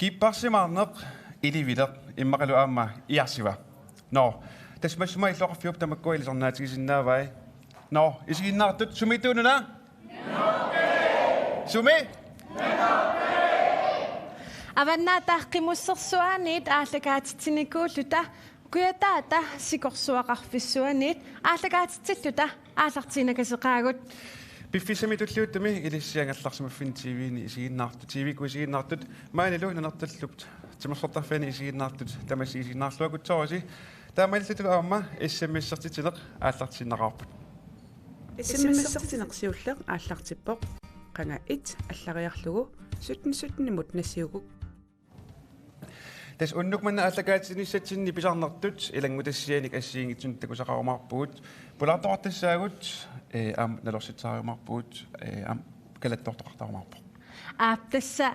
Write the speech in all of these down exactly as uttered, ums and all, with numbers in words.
Kipparsimaarneq, ilivileq, immaqalu aamma iarsiva. Nå, tassa massuma illoqarfiup tamakkua ilisarnaatigisinnaavai. Nå, isiginnaartut, sumituununa? Sumi? Avannaata Qimussersuaaniit aallakaatitsinikuulluta, Kujataata Sikorsuaqarfissuaniit aallakaatitsilluta aallartiinakaseqaagut. Piffissami tulliuttumi ilissi angerlarsimaffinni T V-ni isiginnaartut, T V-kkut isiginnaartut, maanilu Nanortalimmi timersortarfiani isiginnaartut, tamassi isiginnaarluakutsoorissi, taamaalillutilu aamma S M S-ertitsineq aallartiinnaqaarput. S M S-ertitsineq siulleq aallartippoq, qanga et allariarlugu sytten sytten-imut nassiuguk. Tassa unnuk manna aallakaatitsinissatsinni pisarnertut ilanngutassianik assigiinngitsunik takusaqarumaarpugut. Pulaartoqartassaagut, ee, aamma nalorsitsisariumaarpugut, ee, aamma kalattoortoqartarumaarpoq. Aap, tassa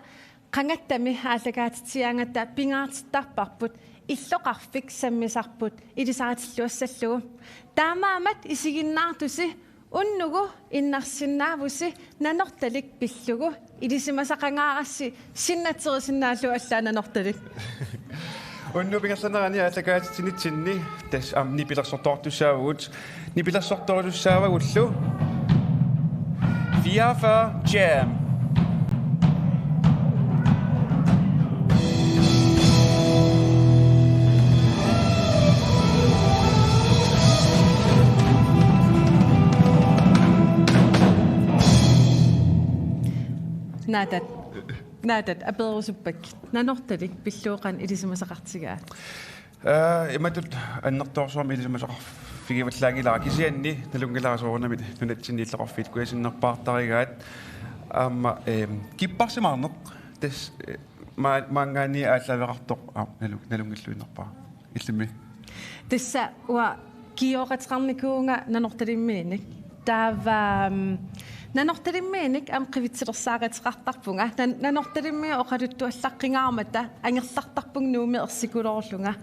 qangattami aallakaatitsigaangata pingaartittarparput illoqarfik sammisarput ilisaritilluassallugu. Taamaammat isiginnaartusi unnugu innarsinnaavusi Nanortalik pillugu, ilisimasaqangaarassi sinnatserisinnaallunga allaat Nanortalik. Unnuk ingerlanerani aallakaatitsinitsinni tassa aamma nipilersortoqartussaavugut, nipilersortorusussaavagullu Fireogfyrre Jam. Naataat. Naataat, apererusuppakka. Nanortalik pillugu qanoq ilisimasaqartigaa? Aa, imatut annertoorsuarmik ilisimasaqarfigivallaanngilara, kisianni nalunngilara soorunami nunatsinni illoqarfiit kujasinnerpaartarigaat. Aamma, eem, kipparsimaarneq, tassa, ee, maa-, maanngaanniit aallaaveqartoq, aamma nalu-, nalunngilluinnarpara. Illimmi? Tassa uanga kingooqateqarnikuuvunga Nanortalimmiinik. Taava, mm, Nanortalimmiinik aamma qivitsilersaaqateqartarpunga. Nan-, Nanortalimmiut oqaluttuallaqqingaarmata angerlartarpunga Nuummi ersikuloorlunga.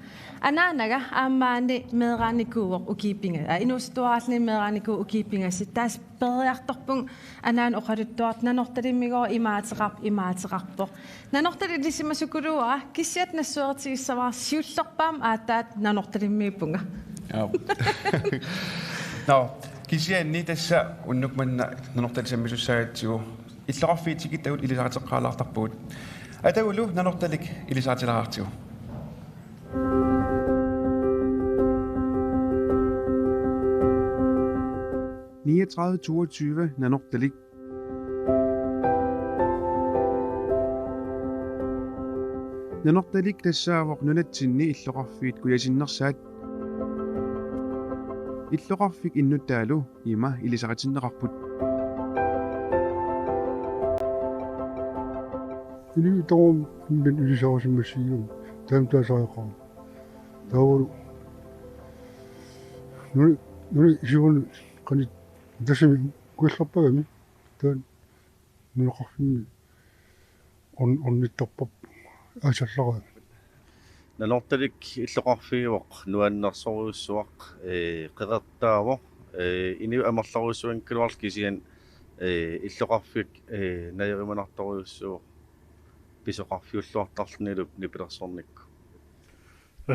Anaanaga aamma maani meeraanikuuvoq ukiut pinga-, aa, inuusuttuaraalluni meeraanikuuvoq ukiut pingasut. Tassa peroriartorpunga anaana oqaluttuartoq Nanortalimmigooq imaateqarp-, imaateqarpoq. Nanortalik ilisimasukuluuara, kisiat nassuertigissavara, siullerpaamik aatsaat Nanortalimmiippunga. Aap. Nå, kisianni tassa unnuk manna Nanortalik sammisussaagatsigu illoqarfiit tikittagut ilisariteqqaalaartarpugut. Atagulu Nanortalik ilisaritilaartigu. Niogtredive toogtyve Nanortalik. Nanortalik tassaavoq nunatsinni illoqarfiit kujasinnersaat. Illoqarfik innuttaalu ima ilisaritinneqarput. Inuit tamarmik ilisarisimassagami taama taasariaqarami. Taavalu nuna, nuna isigalugu qanoq tassami kujallarpagami. Taanna nunaqarfimmi orn-, ornittarpara aasallaraangat. Nanortalik illoqarfiuvoq nuannersorujussuaq, ee, qeqertaavoq, ee, inuit amerlorujussuanngikkaluarlutik kisianni, ee, illoqarfik, ee, najorimanartorujussuuvoq pisoqarfiulluartarlunilu nipilersornikkut.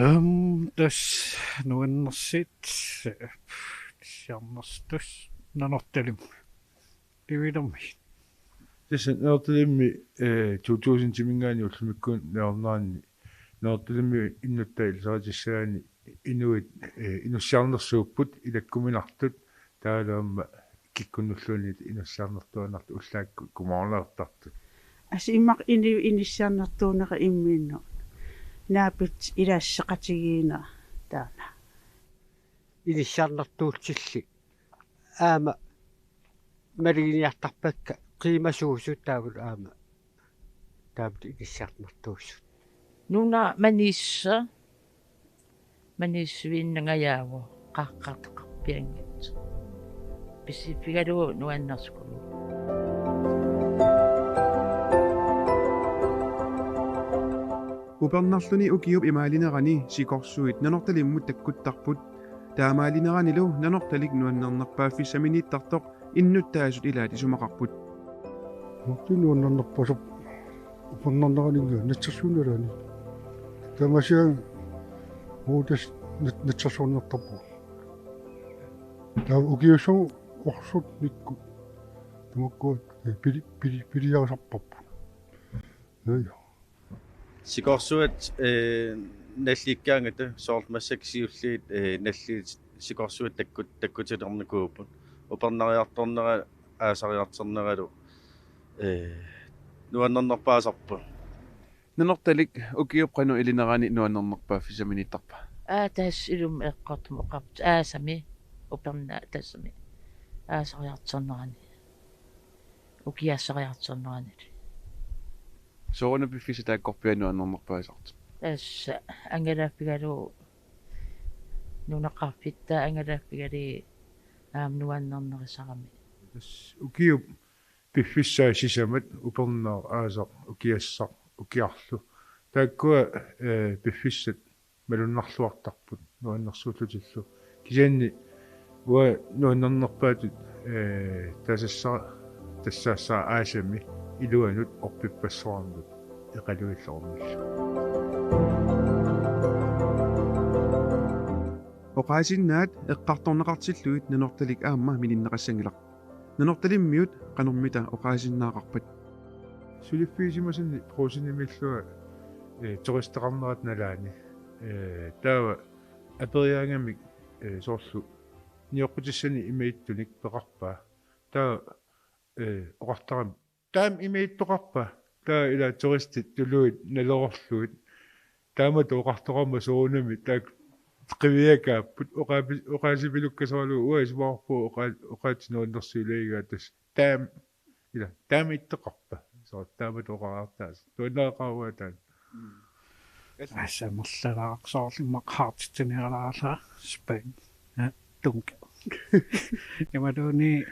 Aam, tassa nuannersuut, ee, siarnersuut Nanortalimmi. Ilivilermi. Tassa Nanortalimmi, ee, to tusindimiingaanniit ullumikkut najorneranni Nanortalimmi innuttaat ilisaritissagaanni inuit, ee, inussiarnersuupput ilakkuminartut, taavalu aamma kikkunnulluunniit inussiarnertuaannartut ullaakkut kumaarneqartartut. Tassa imaq inuit inussiarnertuunera immiinnut. Naapit ilaasseqatigiinnera taanna. Inussiarnertuutillit aamma maluginiartarpakka qiimasuusut taavalu aamma taamatut inussiarnertuusut. Nuna maniissuseq, maniissuinnangajaavoq, qaaqqartoqarpianngitsoq. Pissiffigalugu nuannersukuluk. Upernarluni ukiup imaalinerani sikorsuit Nanortalimmut takkuttarput. Taamaalineranilu Nanortalik nuannernerpaaffissaminiittartoq innuttaasut ilaat isumaqarput. Nanortalik nuannernerpaasoq Upernarneraninnga natsersuunerani. Taamasiga uagut tassa nat-, natsersuunnertarpugut. Taava ukiussat orsornikkut tamakkua, eh, pili-, pili-, piliarisarparput. Ja, ja. Sikorsuat, eh, nallikkaangata soorlu massakkut siulliit, eh, nalliit sikorsuat takkut-, takkutilernikuupput. Upernariartornera aasariartorneralu, eh, nuannernerpaasarpoq. Nanortalik ukiup qanoq ilinerani nuannernerpaaffissaminiittarpa? Aa, tassa ilumut eqqortumik oqarput aasami upernaaq tassami aasariartornerani. Ukiassariartornerani. Sooruna piffissaq taakkorpiaq nuannernerpaasartoq? Tassa angalaaffigalugu nunaqarfitta angalaaffigalugit aamma nuannernerisarami. Tassa ukiup piffissai sisamat upernaaq aasaq ukiassaq ukiarlu. Taakkua, eh, piffissat malunnarluartarput nuannersuullutillu. Kisianni uanga nuannernerpaatut, eh, tasassara tassaassara aasami iluanut orpippassuarnut eqaluilluarnillu. Oqaasinnaat eqqartorneqartillugit Nanortalik aamma mininneqassanngilaq. Nanortalimmiut qanormita oqaasinnaaqarpat? Suliffigisimasani Brugsenimillunga, eh, turisteqarnerata nalaani. Eh, taava aperiaagamik, eh, soorlu nioqqutissani imaattunik peqarpaa. Taava, eh, oqartarami: "Taama imaattoqarpa?" Taava ila turistit tuluit naleroorlugit. Taamatut oqartoqarmat soorunami taakku qiviakaapput oqaapi-, oqaasipilukkasoralugu uanga isumaqarpunga oqaa-, oqaatsit nuannersuuleegigaat tassa. Taama, ila, taama ittoqarpa? Soorlu taamatut oqariartaasi. Nuannareqaruaa taanna. Amerlalaarsoorlu immaqa haartitsiniarlaarlunga Spain. Ja, tunke. Imaluunniit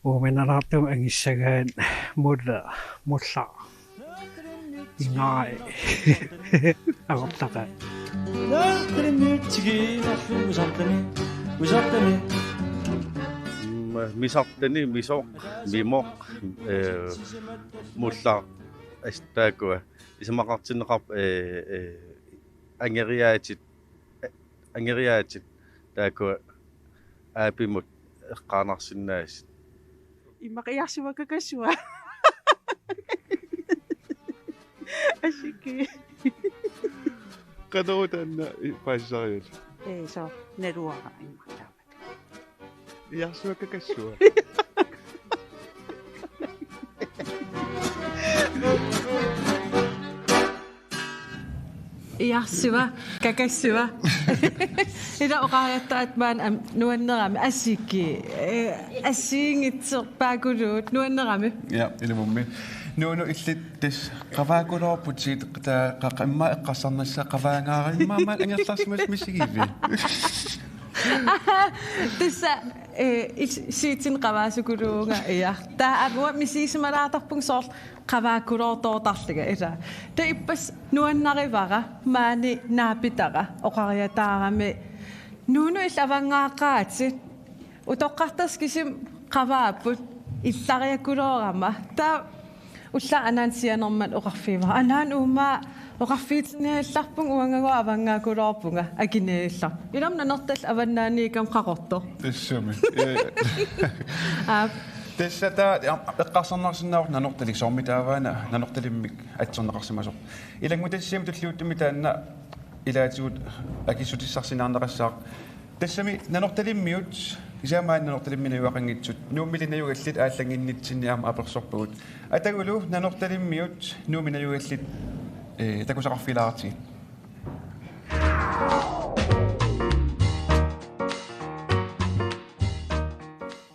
uuminalaartumik angissagaat mulla, mulla. Ingai. Avortaqaat. Mm, misartani, misoq, mimoq, eh, mulla, as-, taakkua. Isumaqartinneqarpoq, eh, eh, angeriaatit, eh, angeriaatit taakkua aapimut eqqaanarsinnaasut. Immaqa Iarsiva Kakassua. Asiki. Qanoq taanna i-, paasisarigalutit? Ee, so, naluara immaqa taamatut. Iarsiva Kakassua. Iarsiva Kakassua. Ila oqariartaat maani am-, nuannerami asiki. Eh, assigiinngitsorpaakuluit nuannerami. Ja, ilumummi. Nuunu illit tassa qavaakuloorputit, taa qa-, qa-, immaqa eqqarsarnissaa qavaangaarimmat angerlarsimasut misigivit? Tassa, eh, is-, siitsin qavaasukuluuvunga, ja. Taava aamma misigisimalaartarpunga soorlu qavaakuloortoortarlunga, ila. Taava ippassaq nuannarivara, maani naapitara, oqariataarami: Nuunu, illit avanngaaqaatit. Utoqqartassat kisimik qavaapput, illariakuloorama. Taava ullaaq anaana sianermat oqarfigivara: Anaana, uuma oqarfigitsiniallarpunga, uangagooq avanngakuloorpunga, akiniallarpunga. Ilami Nanortalik avannaaniikkama qaqortoq. Tassami. Ja, ja. Aap. Tassa taava, ja, eqqarsarnarsinnaavoq Nanortalik, soormitaava una Nanortalimmik atserneqarsimasoq. Ilanngutassiami tulliuttumi taanna ilaatigut akissutissarsinnaaneqassaaq. Tassami Nanortalimmiut, kisianni maani Nanortalimmik najugaqanngitsut, Nuummili najugallit aallannginnitsinni aamma apersorpagut. Atagulu Nanortalimmiut Nuummi najugallit, eh, takusaqarfigilaartigit.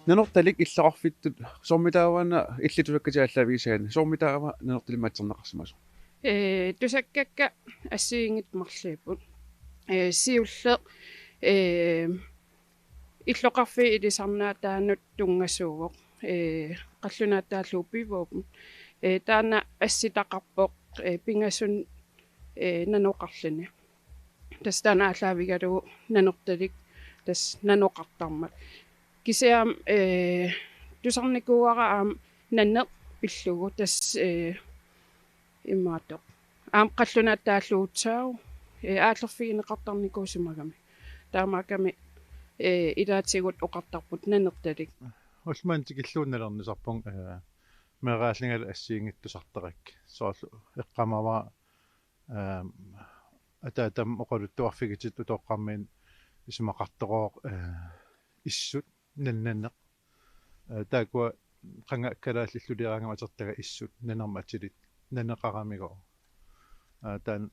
Nanortalik illoqarfittut, soormitaava una illit tusakkatit aallaavigisagaanni, soormitaava Nanortalimmik atserneqarsimasoq? Ee, tusakkakka assigiinngitsut marluupput. Ee, siulleq, ee, illoqarfiit ilisarnaataannut tunngasuuvoq. Ee, qallunaatut taallugu pivuupput. Ee, taanna assitaqarpoq, ee, pingasunut, ee, nanoqarluni. Tassa taanna aallaavigalugu Nanortalik, tassa nanoqartarmat. Kisianni, ee, tusarnikuuara aamma naneq pillugu, tassa, ee, Imaattoq. Aamma qallunaat taalluutsaaq, ee, aallerfigineqartarnikuusimagami. Taamaakkami, ee, ilaatigut oqartarput nanertalik. Ullumanna tikillugu nalernisarpunga, ee, meeraallingalu assigiinngitsortartarakkit. Soorlu eqqaamavara, ee, ataatama oqaluttuarfigitit utoqqarmiit isumaqartorooq, ee, issut, nannaneq. Ee, taakkua qanga kalaallit illuliaraangama atortagaq issut, nanermut atilik, naneqaramigooq. Ee, taanna,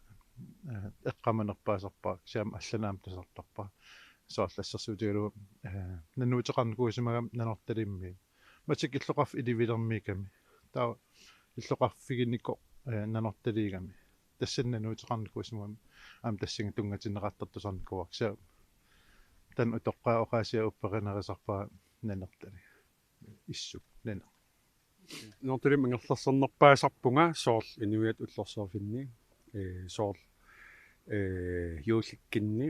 ee, eqqaamanerpaasarpara, kisianni allanut aamma tusartarpara. Soorlu assersuutigalugu, ee, nanuuteqarnikuusimagami Nanortalimmiit. Matik illoqarfik Ilivilermiikkami. Taava illoqarfiginikoq, ee, Nanortaliigami. Tassani nanuuteqarnikuusimagami aamma tassani tunngatinneqartartusarnikuuara. Kisianni taanna utoqqaat oqaasiat upperinerisarpara nanertalik. Issut, naneq. Nanortalimmi ingerlaarnerpaasarpunga soorlu inuiattut ullorsiorfinni, ee, soorlu, ee, juullikkunni,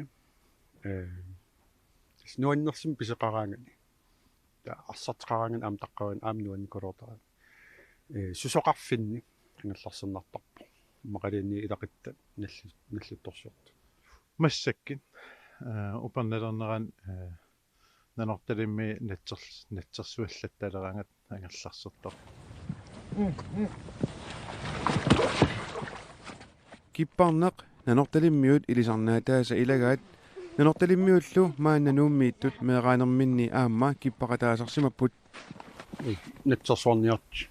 ee, tassa nuannersumik pisoqaraangat. Taava arsartoqaraangat aamma taqqavani aamma nuannikuloortarami. Ee, susoqarfinni ingerlaarnerpaasarpoq. Immaqaluunniit ilaquttat nallu-, nalluttorsiortut. Massakkut, ee, upernalernerani, ee, Nanortalimmi natser-, natsersuallattaleraangat angerlarsertarpoq. Kipparneq Nanortalimmiut ilisarnaataasa ilagaat, Nanortalimmiullu maanna Nuummiittut meeraanerminni aamma kippaqataasarsimapput. Natsersuarniartut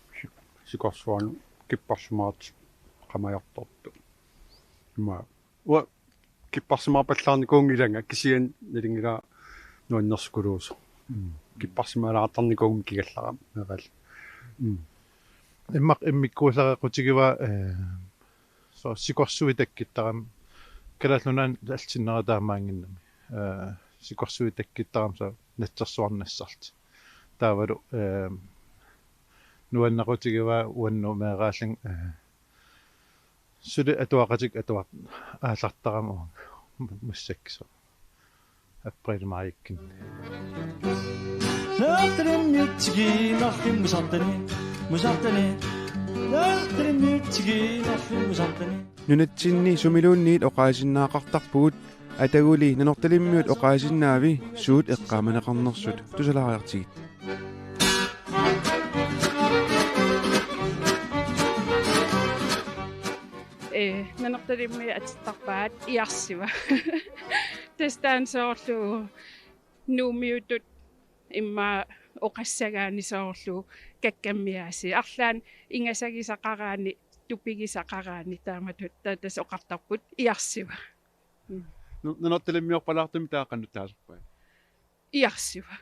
sikorsuarnut kipparsimaartut qamajortortut. Ima. Uanga kipparsimaarpallaarnikuunngilanga kisianni nalunngilara nuannersukulooq. Mm. Kipparsimaalaartarnikuugama kigallarama meeraalluta. Mm. Immaqa immikkuullareqqutigivaa, ee, soorlu sikorsuit takkuttarami. Kalaallit Nunaanni allat sinnera taamaannginnami. Ee, sikorsuit takkuttarami soorlu natsersuarnissartik. Taavalu, ee, nuannequtigivaa uannut meeraallunga, ee, suli atuaqatikka atuartut aallartarami uanga massakkut soorlu aprilip maajikkunni. Nanortalimmiut tikiinnarlugit musartani, musartani. Nanortalimmiut tikiinnarlugit musartani. Nunatsinni sumiluunniit oqaasinnaaqartarpugut, ataguli Nanortalimmiut oqaasinnaavi suut eqqaamaneqarnersut, tusalaariartigit. Ee, Nanortalimmi atortarpaat Iarsiva. Tassa taanna soorlu Nuummiutut immaqa oqassagaanni soorlu kakkammiaasiit. Arlaannik ingasagisaqaraanni, tupigisaqaraanni taamatut taava tassa oqartarput Iarsiva. Mm. Nu-, Nanortalimmiorpalaartumik taava qanoq taasarpaat? Iarsiva.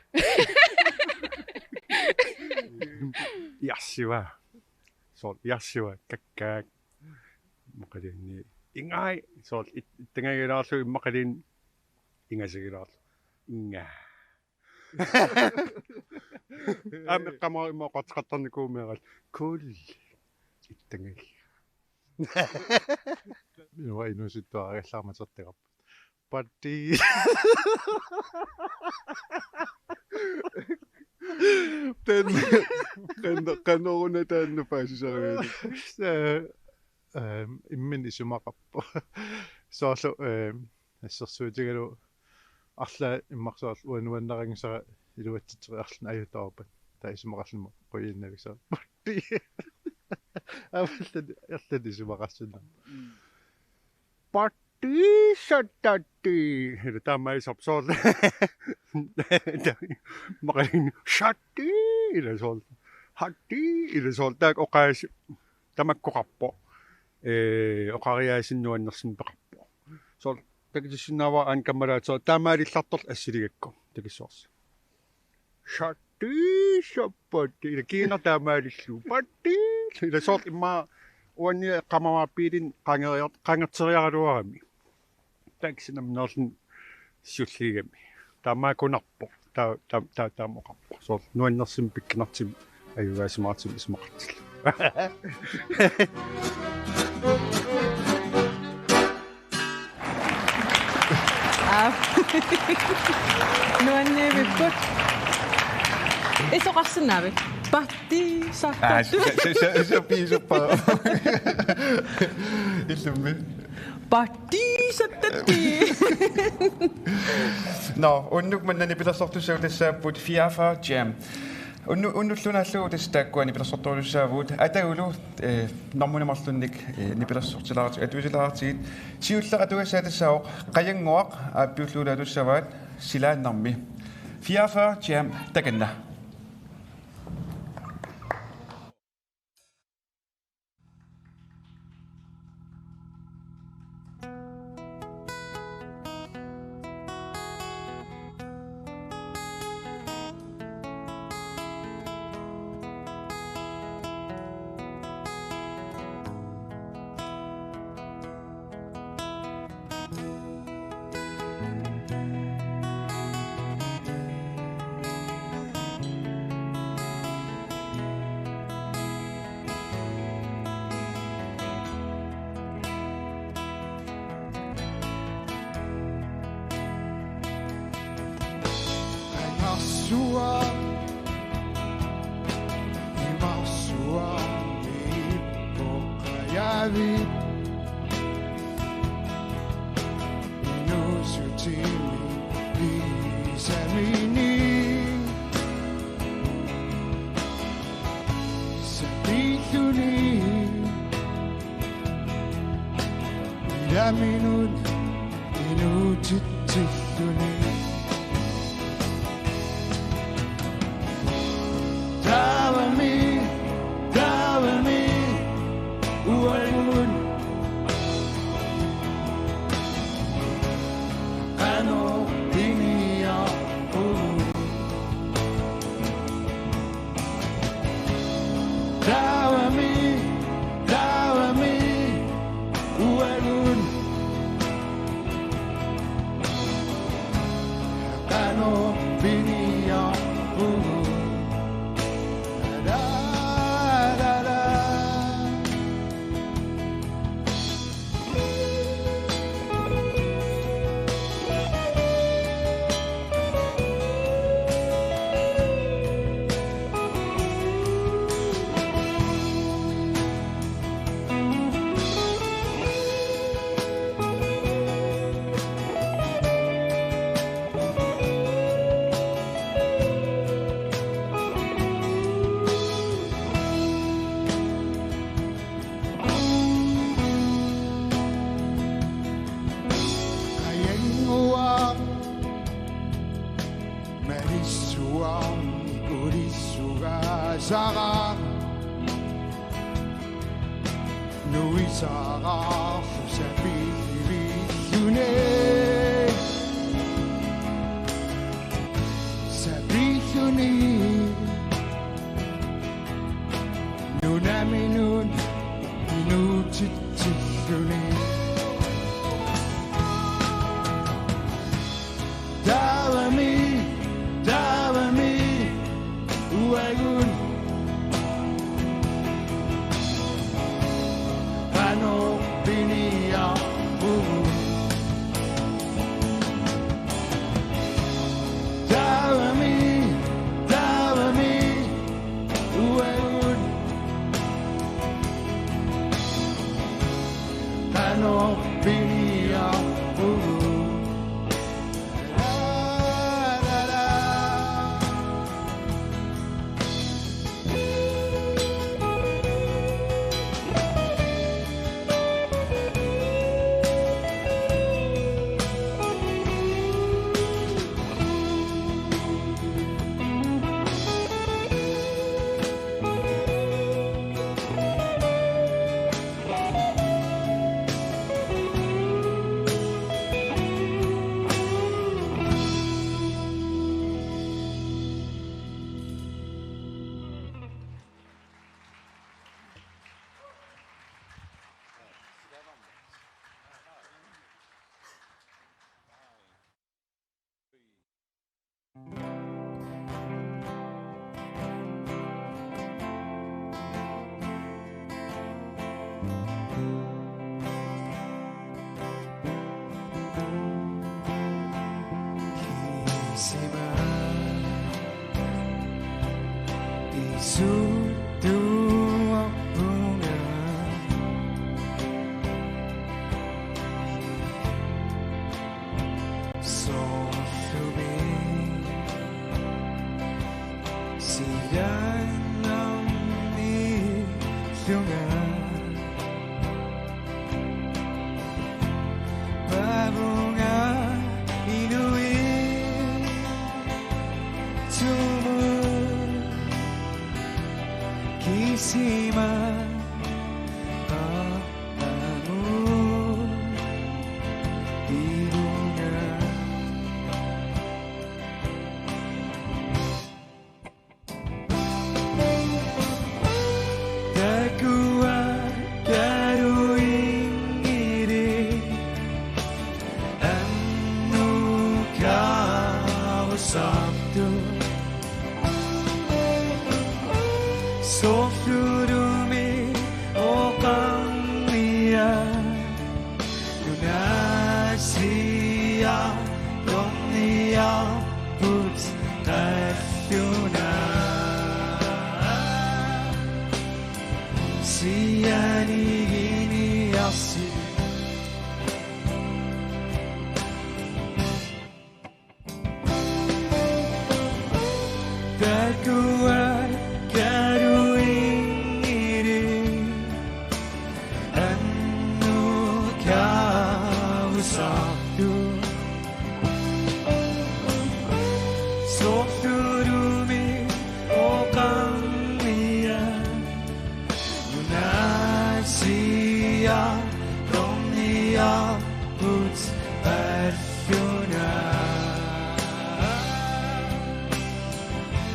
Iarsiva. Soorlu Iarsiva, kakkaak. Immaqaluunniit. Ingai. Soorlu it-, ittangagilaarlugu immaqaluunniit ingasagilaarlugu. Inga. Aamma eqqaamavara immaqa oqartoqartarnikuuvoq meeraalluta. Cool. Ittangagi. Minua inuusuttuaraagallarama atortagarput. Patti. Taanna, qan-, qanoruna taanna paasisarigalugu. Sa-, ehm, imminut isumaqarpoq. Soorlu, ehm, assersuutigalugu arlaat immaqa soorlu uanga nuannarinngisara iluatsitseq arlaannik ajutoorpat. Taava isumaqarluni qujanarsuaq. Patti. Aamma allat, allat isumaqarsinnaapput. Patti satatti. Ila taamaalisarpoq soorlu. Maqaling satti. Ila soorlu. Hatti. Ila soorlu. Taakku oqaasii tamakku oqarpoq. Ee, oqariaaseq nuannersumik peqarpoq. Soorlu takutissinnaavara aana kammalaat soorlu taamaalillartorlu assiligakku. Takussavarsi. Satti, sappatti. Ila kiinaq taamaalillugu. Patti. Ila soorlu immaqa uanni eqqaamavara biilinik qangeriar-, qangerteriaraluarami. Taxi nammineerluni siulliugami. Taamaakunarpoq. Ta-, ta-, ta-, taama oqarpoq. Soorlu nuannersumik pikkunartumik ajugaasimaartumik isumaqartillugu. Aa. Nuanniivipput. Isoqarsinnaavit? Patti, sa-, Aa, patti. Se, se, se, se piisuppara. Aa, tiisattatti. Nå, unnuk manna nipilersortussagut tassaapput Fireogfyrre Jam. Unnu-, unnullu naallugu tassa taakkua nipilersortorujussuuvugut. Atagulu, eh, normuni marlunnik, eh, nipilersortilaartigit, atuisilaartigit. Siulleq atugassaq tassaavoq Qajannguaq, aappiullugu atussavaat Silaannarmi. Fireogfyrre Jam, takanna. Qangarsuaq, imarsuaq, ippoq qajavit, inuusutimi pisamini, sapiilluni, ilaminut inuutitsilluni. Taavami, taavami, uagut qanoq piniarpugut. Taavami, taavami, uagut qanoq piniarpugut. La, la, la. Qajannguaq, malissuarnik ulissugaasara, nuisararlu sapiillivilluni, sapiilluni. Nunaminut inuutitsilluni. Taavami, taavami, uagut qanoq piniarpugut. Taavami, taavami, uagut qanoq piniarpugut. La, la, la. Isuttuarpunga. Aniginiarsi. Takuakkaluinngilaq annukaavusartut. Soorlulumi oqarniarlugu nunatsiartorniarput alluna.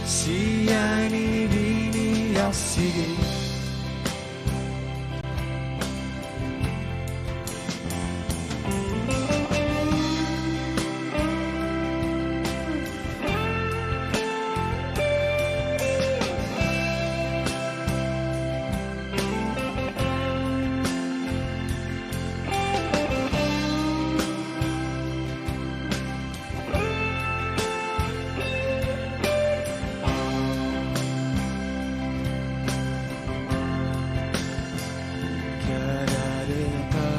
Sianivinniarsigit. Kalarepa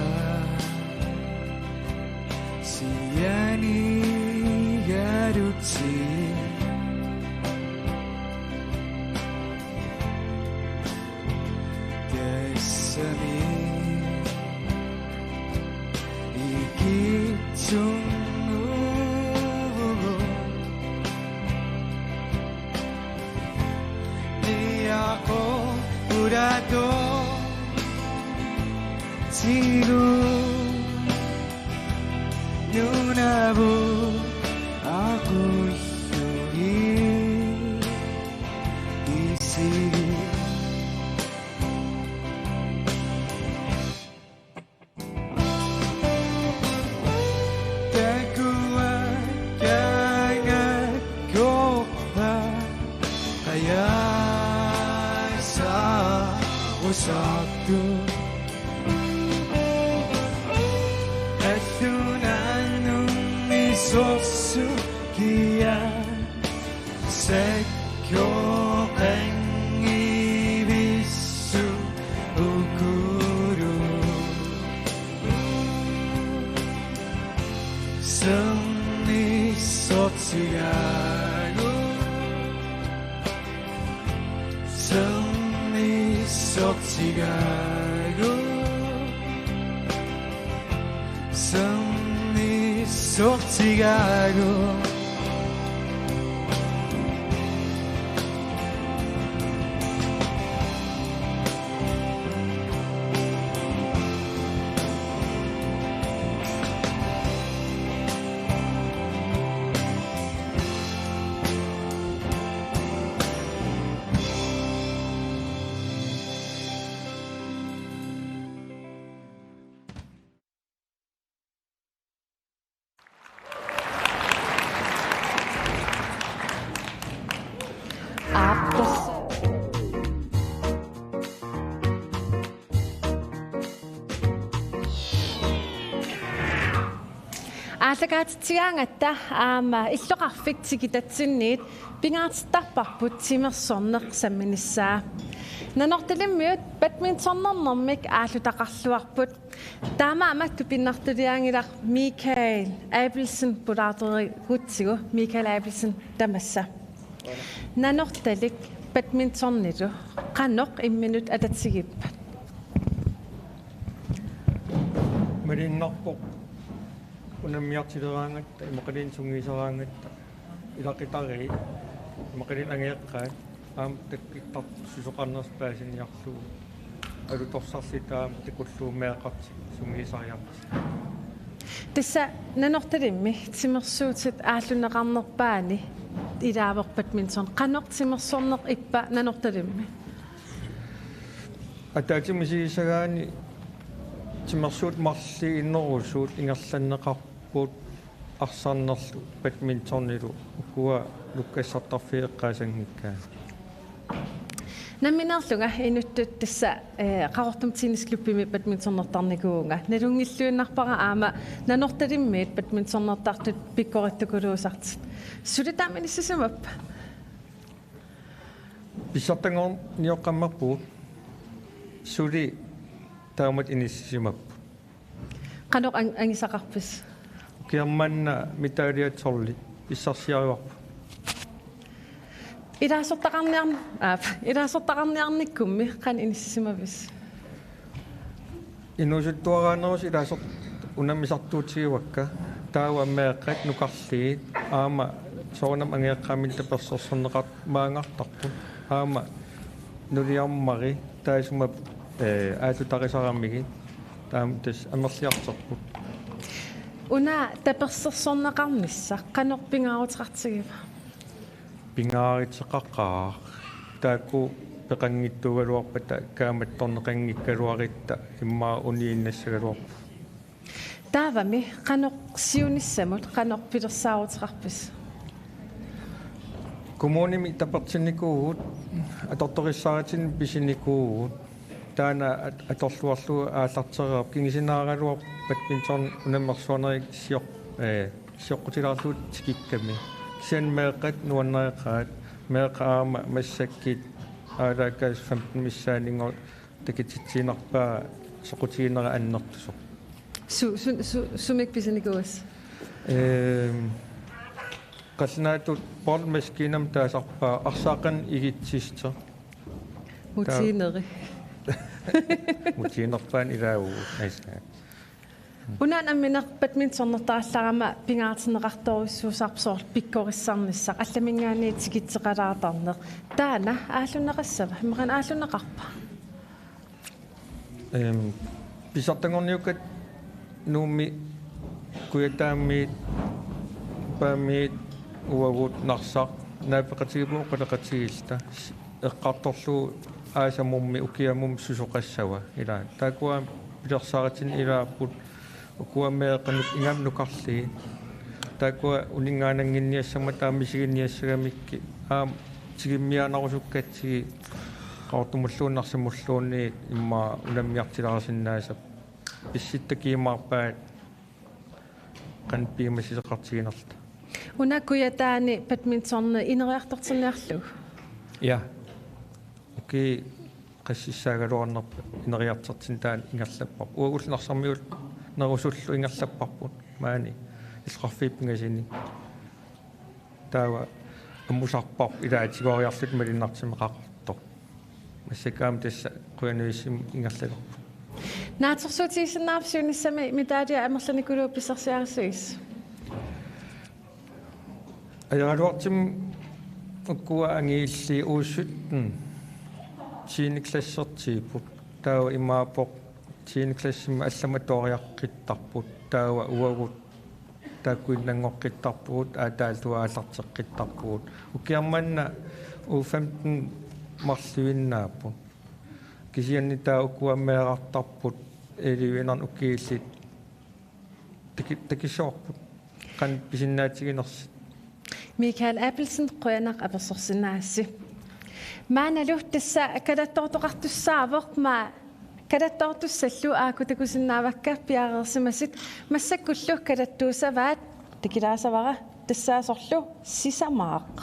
sianigarutsi. Tassami ikittunnguuvugut. Niaqorput atoortigut nunavut aqullugit isigit. Takuakkaangakkorpa qajasaarusartut. Allunanummi sorsukiaq sakkoqanngivissut ukulu. Sermissortigaagut. Sermissortigaagut. Sermissortigaagut. Aap, tassa. Aallakaatitsigaangatta aamma illoqarfik tikitatsinniit pingaartittarparput timersorneq samminissaa. Nanortalimmiut badmintonernermik aallutaqarluarput. Taamaammat tupinnartuliaanngilaq Michael Abelsen pulaartorigutsigu. Michael Abelsen, tamassa. Nanortalik badmintonillu qanoq imminut atatigippat? Malunnarpoq unammiartileraangatta, imaluunniit sungiuseraangatta, ilaqutariit, imaluunniit angajoqqaat, aamma takkuttartut susoqarnersut paasiniarlugu, alutorsarluta aamma takullugu meeqqat sungiusariarlutik. Tassa Nanortalimmi timersuutit aallunneqarnerpaani ilaavoq badminton. Qanoq timersorneq ippa Nanortalimmi? Ataatsimut misigissagaanni timersuut marluk innerusuut ingerlanneqarput arsarnerlu badmintonilu, ukua lukkassartarfiit eqqaasanngikkaat. Nammineerlunga inuttut tassa, eh, Qaqortumi Tennisklubbimi badmintonertarnikuuvunga. Nalunngilluinnarpara aamma Nanortalimmiit badmintonertartut pikkoristukuluusartut. Suli taama inissisimappa? Pissartanngornioqqammerpugut. Suli Taamatut inissisimapput. Qanoq ang-, angisaqarpisi? Ukiaq manna medalje tolv pissarsiarivarput. Ilaasortaqarniarn-, aap, ilaasortaqarniarnikkummi qanoq inissisimavisi? Inuusuttuaraanerusut ilaasor-, unammisartuutigivakka. Taava meeqqat nukarliit aamma soorunami angajoqqaamini tapersersorneqarmat maangartarput. Aamma nuliarmari taassuma, ee, aallutarisaramikkit. Taama tassa amerliartorput. Una tapersersorneqarnissaq qanoq pingaaruteqartigiva? Pingaaruteqaqaaq. Taakku peqanngitsuugaluarpata kaammattorneqanngikkaluarutta immaqa uniinnassagaluarput. Taavami qanoq siunissamut qanoq pilersaaruteqarpisi? Kommunimi tapertinnikuuvugut, atortorissaarutinnik pisinikuuvugut. Taanna at-, atorluarlugu aallartereerpoq, kingusinaaraluarpoq badminton unammersuarnerit sioq-, ee, sioqqutilaarlugu tikikkami. Kisianni meeqqat nuannareqaat, meeqqat aamma massakkut aalaakkaasut femten missaanninngooq takutitsiinnarpaa soqutiginera annertusoq. Su-, su-, su-, sumik pisinikuuisi? Ehm, qallunaatut boldmaskinami taasarpaa arsaaqqanik igitsissuteq. Mutiineri. Mutiinerpaani ilaavugut. Aisa. Una nammineq badmintonertarallarama pingaartinneqartorujussuusarpoq soorlu pikkorissarnissaq, allaminngaanniit tikitseqalaartarneq. Taanna aallunneqassava? Immaqaana aallunneqarpa? Ehm, pissartanngorniukkat Nuummi Kujataamiit, Paamiit, uagut Narsaq, naapeqatigiipput oqaloqatigiilluta, eqqartorlugu aasamummi ukiamummi susoqassava, ila. Taakkua pilersaarutinni ilaapput, ukua meeqqanut ingammik nukarliit. Taakkua uninngaannannginiassammata aamma misiginniassagamikkit aamma tigummiaannarusukkatsigit Qaqortumulluunniit Narsamulluunniit immaqa unammiartilaarsinnaassapput. Pissutsit takujumaarpaat qanoq piumassuseqartiginerluta. Una Kujataani badmintoni ineriartortinniarlugu? Ja. Ukiut qassissaagaluarnerput ineriartortinneq taanna ingerlapparput. Uagullu Narsarmiut nerusullu ingerlapparput. Maani illoqarfiit pingasunik. Taava ammusarparput ilaa tigoriarluta malunnartumik Qaqortoq. Massakkut aamma tassa qujanarujussuaq ingerlalerput. Naatsorsuutigisinnaavarsi siunissami medalje amerlanerlugu pissarsiarissagisi? Ajoraluartumik ukua angivillugit U sytten tiende klassertipput. Taava imaappoq tiende klassimi allamut atuariaqqittarput. Taava uagut taakkuinnanngoqqittarpugut, aataallu aallarteqqittarpugut. Ukiaq manna U femten marluinnaapput. Kisianni taava ukua meerartarput elleve-iinnarnik ukiullit taki-, takussavarput. Qanoq pisinnaatiginersut. Michael Abelsen, qujanaq apersorsinnaasasi. Maannalu tassa kalattoortoqartussaavoq, ma-, kalattoortussallu aakkut takusinnaavakka piareersimasut, massakkullu kalattuussavaat, takulaasavara tassaasorlu Sisamaaq.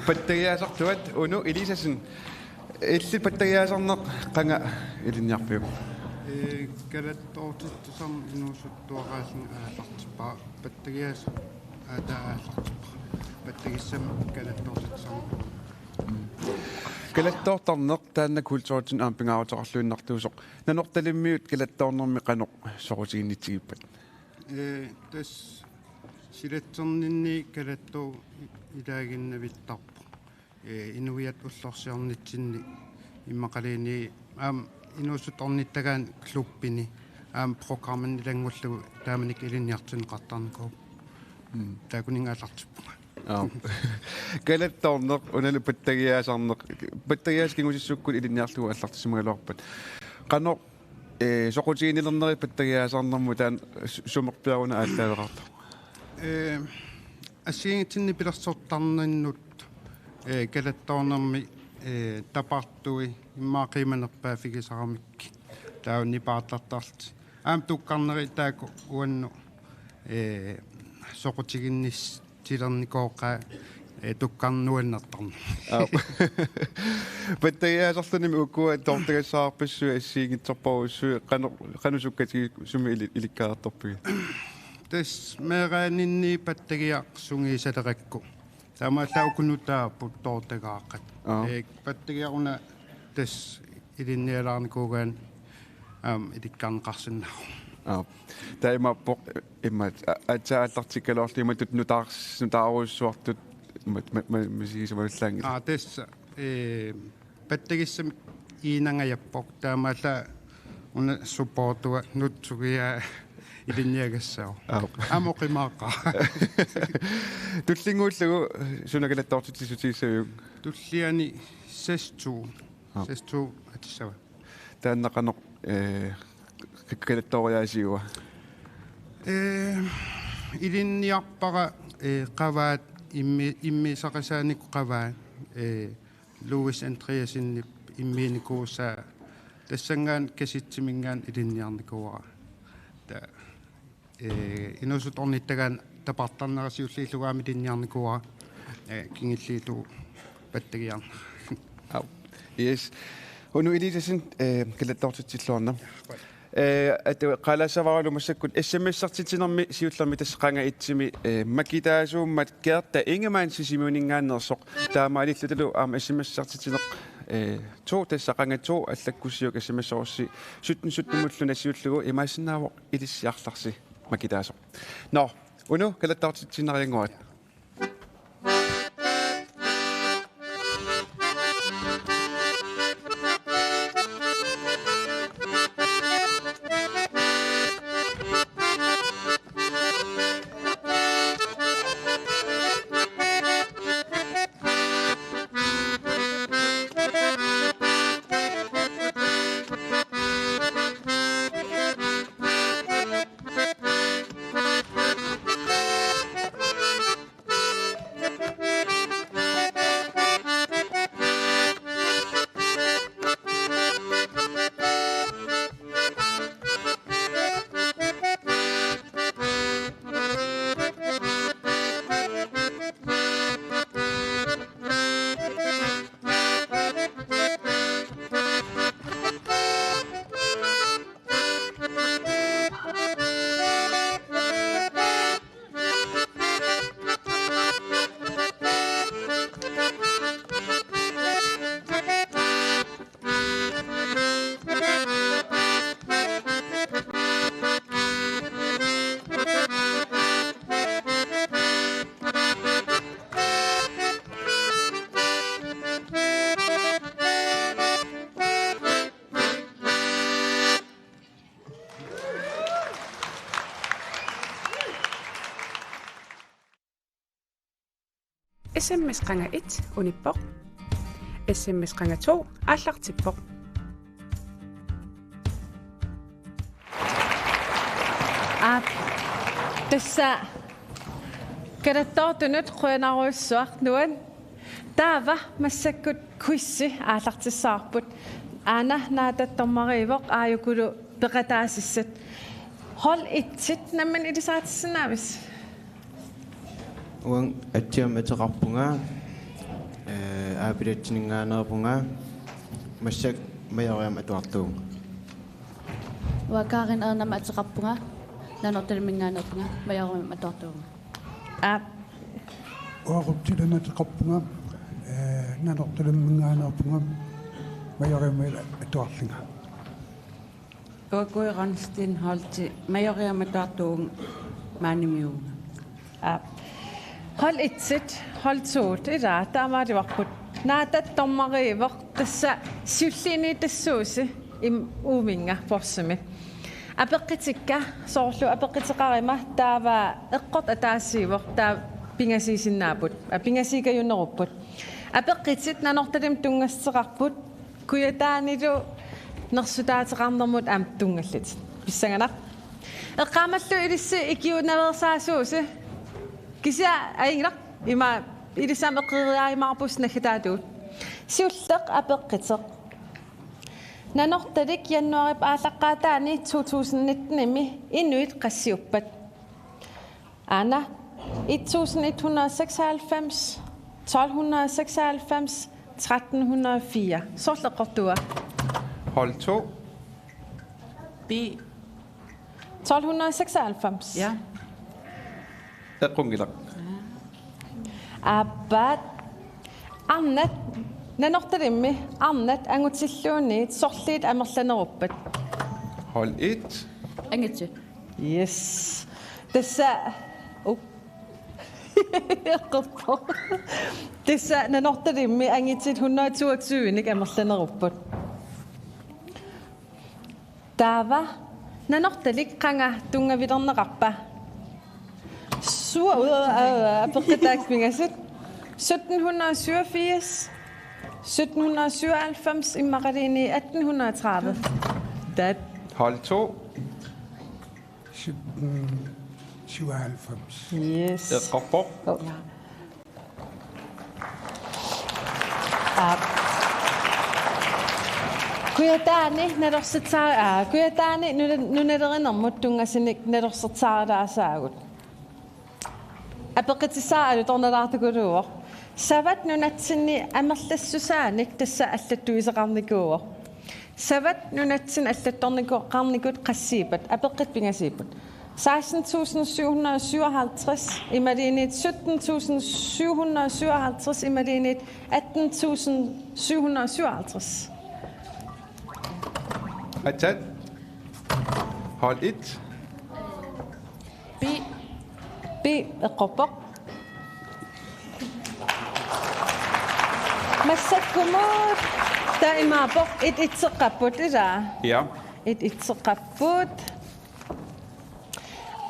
Pattagiaasartuat Uno Eliasen. Illit pattagiaasarneq qanga ilinniarpiuk? Ee, kalattoortitsisarneq inuusuttuaraasunga aallartippara. Pattagiaasut aatsaat aallartippara. Pattagissamik kalattoortitsisarneq. Kalattoortarneq taanna kulturitsinnut aamma pingaaruteqarluinnartuusoq. Nanortalimmiut kalattoornermi qanoq soqutiginnitsigippat? Ee, tassa silatserninni kalattoq ilaaginnavittarpoq. Ee, inuiaat ullorsiornitsinni immaqaluunniit aamma inuusuttoq ornittagaanni klubbini aamma programmini ilanngullugu taamanikkut ilinniartinneqartarnikuuvoq. Mm. Taakkunannga aallartippunga. Aap. Kalattoorneq, unalu pattagiaasarneq. Pattagiaasat kingusissukkut ilinniarlugu aallartissimagaluarpat. Qanoq, ee, soqutiginnilernerit pattagiaasarnermut taanna su-, sumerpiaruna aallaaveqartoq? Ee, assigiinngitsunik pilersortarninnut, ee, kalattoornermi, ee, tapartui immaqa qiimanerpaaffigisaramikkit. Taava nipaartartarlutik. Aamma tukkarneri taakku uannut, ee, soqutiginnis-, tilernikooqaat, ee, tukkarneq nuannertarneq. Aap. Pattagiaasarlunimi ukua toortagassaarpassuit assigiinngitsorpassuit qanoq, qanoq sukkatigisumik ili-, ilikkartorpigit? Tassa meeraaninni pattagiaq sungiusalerakku. Taamaallaat uku nutaapput toortagaaqqat. Aap. Ee, pattagiaq una tassa ilinnialaarnikuugaanni aamma ilikkarneqarsinnaavoq. Aap. Taamaappoq imaat a-, aatsaat aallartikkaluarlugu imatut nutaars-, nutaarujussuartut imaat ma-, ma-, misigisamavillaanngilaq. Aa, tassa, ee, pattagissamik iinangajappoq taamaallaat una supportua nutsugia ilinniagassaavoq. Aap. Aamma oqimaaqaaq. Tullinnguullugu suna kalattoortitsissutigissaviuk? Tulliani seks to. Aap. Seks to atissava. Taanna qanoq, ee, k-, kalattooriaasigua? Ee, ilinniarpara, ee, qavaat immi-, immiussaqisaannik qavaat, ee, Louis Andreassenip immiunnikuusaa tassanngaanniit kasitsiminngaanniit ilinniarnikuuara. Ta-, ee, inuusuttoq ornittagaanni tapartarnera siulliullugu aamma ilinniarnikuuara, ee, kingulliullugu pattagiarnera. Aap. Yes. Uno Eliasen, ee, kalattoortitsilluarna. Ee, atu, qaalaassavaralu massakkut S M S-ertitsinermi siullermi tassa qanga et-imi, ee, makitaasuummat Gerda Ingemann Sisimiuninngaanneersoq. Taamaalillutalu aamma S M S-ertitsineq, ee, to, tassa qanga to allakkussiuk S M S-erussi sytten sytten-imullu nassiullugu imaassinnaavoq ilissi arlarsi makitaasoq. Nå, Uno, kalattoortitsiinnariannguarit. S M S qanga et unippoq. S M S qanga to aallartippoq. Aap, tassa kalattoortunut qujanarujussuaq, nuann. Taava massakkut quizi aallartissavarput. Aana, Naataq dommeriuvoq, aajukulu peqataasussat. Hold et-it nammineq ilisaritissinnaavisi? Uanga atsiamik ateqarpunga. Eh, Aapilitsininngaanneerpunga, massakkut Majoriamut atuartuuvunga. Uanga Karin Ernamut ateqarpunga, Nanortalimminngaanneerpunga, Majoriamut atuartuuvunga. Aap. Uanga Ruptilimut ateqarpunga, eh, Nanortalimminngaanneerpunga, Majoriamut atuarlunga. Uanga Kui Rønsten Holte, Majoriamut atuartuuvunga, maanimiuvunga. Aap. Hold et, hold to, ilaa, taamaalivarput. Naatatta dommeriuvoq, tassa siulliunniutassuusi im-, uuminnga boksimi. Apeqqutikka, soorlu apeqquteqaruma, taava eqqortoq ataasiivoq, taava pingasuusinnaapput, aa, pingasuukajunerupput. Apeqqutit Nanortalimmut tunngassuteqarput, Kujataanilu nersutaateqarnermut aamma tunngallutit. Pissanganaq. Eqqaamallugu ilissi ikiunaveersaasuusi. Kisianni ajunngilaq, ima ilissi aamma eqqoriaajumaarpusi naggataatigut. Siulleq apeqquteq. Nanortalik januaarip aallaqqaataani to tusind nitten-imi inuit qassiuppat? Aana, et tusind et hundrede og seksoghalvfems, tolv hundrede og seksoghalvfems, tretten hundrede og fire. Soorlu eqqortuua? Hold to. B. Tolv hundrede og seksoghalvfems. Ja. Eqqunngilaq. Aappaat. Arnat, Nanortalimmi arnat angutilluunniit sorliit amerlaneruppat? Hold et. Angutip. Yes. Tassa, uh. Eqqorpoq. Tassa Nanortalimmi angutit hundrede toogtyve-nik amerlanerupput. Taava Nanortalik qanga tunngavilerneqarpa? Sua-, ua-, ua-, apeqqutaat pingasut. Sytten hundrede syvogfirs, sytten hundrede syvoghalvfems imaluunniit atten hundrede tredive. Taat. Hold to. Sytten syvoghalvfems. Yes. Eqqorpoq. Oh. Ja. Aap. Kujataani nalorsitsaa-, aa, Kujataani nuna-, nunalerinermut tunngasunik nalorsitsaaralaasaagut. Apeqqutissaarlu tornalaartukuluuvoq. Savat nunatsinni amerlassusaanik tassa allattuisoqarnikuuvoq. Savat nunatsinni allattornikuuvoq, qassiuppat, apeqqut pingasuupput. Seksten tusind syv hundrede og syvoghalvtreds imaluunniit sytten tusind syv hundrede og syvoghalvtreds imaluunniit atten tusind syv hundrede og syvoghalvtreds. Atsat. Hold et. B. B, eqqorpoq. Massakkumut taava imaappoq et etteqqapput, ilaa? Ja. Et etteqqapput.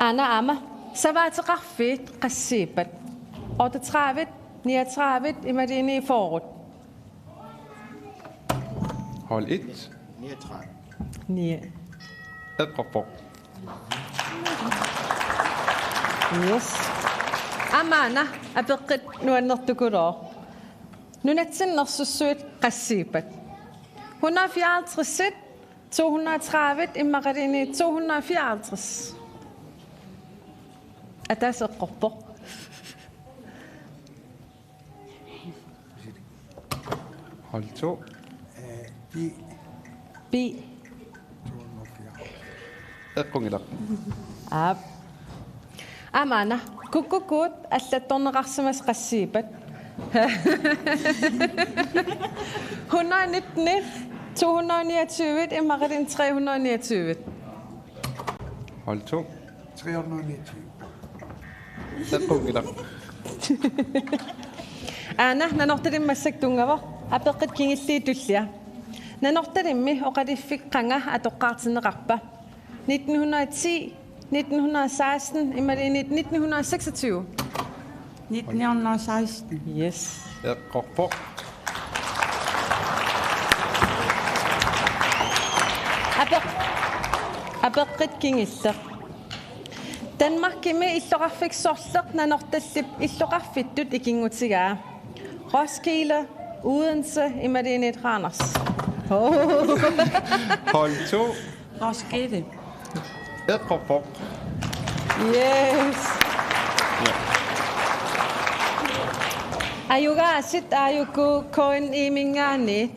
Aana aamma. Savaateqarfiit qassiuppat? Otteogtredive, niogtredive, imaluunniit fyrre. Hold et. Niogtredive. Ni. Eqqorpoq. Yes. Aamma aana apeqqut nuannertukulooq. Nunatsinni nersussuit qassiuppat? Hundrede fireoghalvtreds, to hundrede tredive, imaluunniit to hundrede fireoghalvtreds. Ataaseq eqqorpoq. Hold to. B. B. Eqqunngilaq. Aap. Aamma aana. Kukkukuut allattorneqarsimasut qassiuppat? Hundrede nitten, to hundrede niogtyve, imaluunniit tre hundrede niogtyve. Hold to. Tre hundrede niogtyve. Eqqunngilaq. Aana, Nanortalimmi massakkut tunngavoq. Apeqqut kingulliit tullia. Nanortalimmi oqaluffik qanga atoqqaartinneqarpa? Nitten hundrede ti, nitten hundrede seksten, imaluunniit nitten hundrede seksogtyve. Nitten hundrede seksten. Yes. Eqqorpoq. Apeq-, apeqqut kingulleq. Danmarkimi illoqarfik sorleq Nanortallip illoqarfittut ikinngutigaa? Roskilde, Odense, imaluunniit Randers. Hold to. Roskilde. Eqqorpoq. Yes. Ja. Ajugaasit aajuku K N I-minngaanniit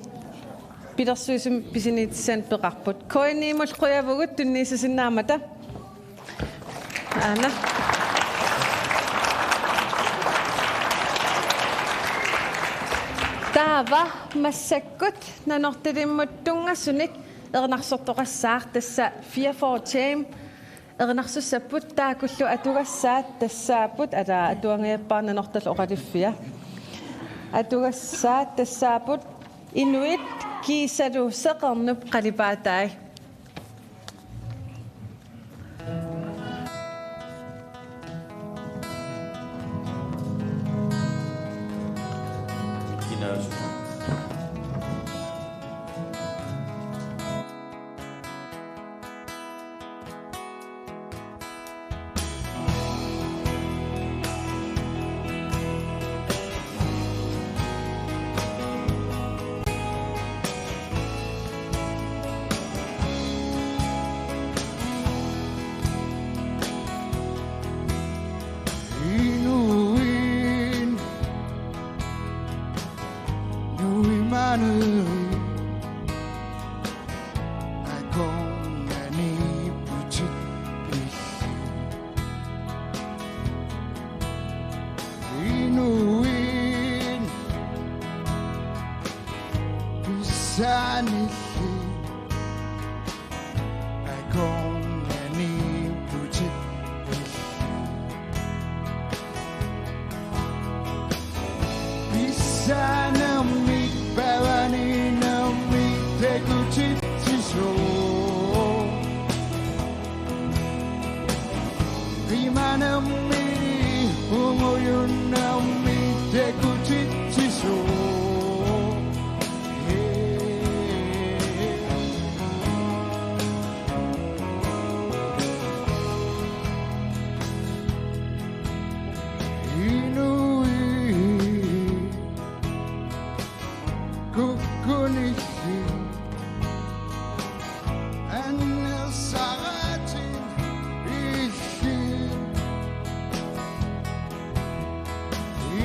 pilersuisumik pisiniutissanik peqarput. K N I-mut qujavugut tunniussisinnaammata. Aana. Taava massakkut Nanortalimmut tunngasunik erinarsortoqassaaq, tassa fireogfyrre timer erinarsussapput. Taakkulu atugassaat tassaapput, ata atuangajappara Nanortallip Oqaluffia. Atugassaat tassaapput inuit kiisalu seqernup qalipaatai. Inuit nuimanerit akornanniipputit illit. Inuit pissanillit akornanniipputit illit. Pissanermik pavaninermik takutitsisoq. Qimanermini ungujunnermi takutitsisoq. Inuit kukkunillit annersaratik illit.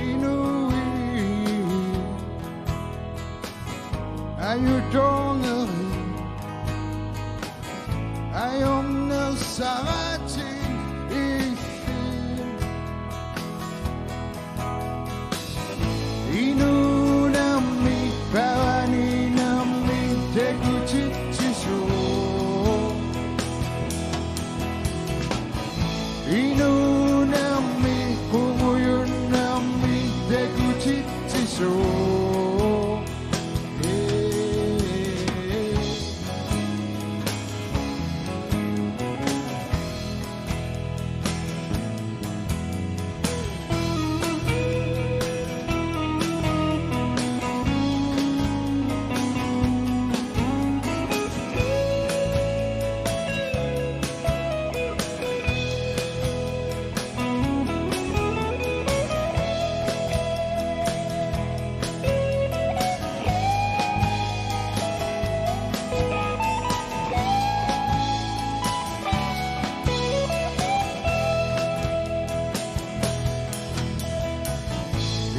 Inuit ajutoornerit ajornersaratik illit. Inuunermik pavaninermik takutitsisoq. Inuunermik ungujunnermik takutitsisoq.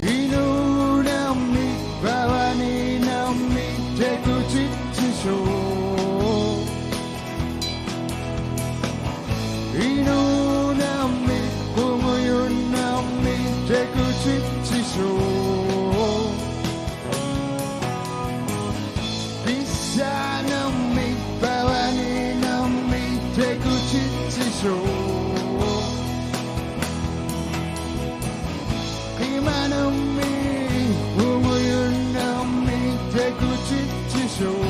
Inuunermik pavaninermik takutitsisoq. Inuunermik ungujunnermik takutitsisoq. Pissanermik pavaninermik takutitsisoq. Qimanermini ungujunnermini takutitsisoq.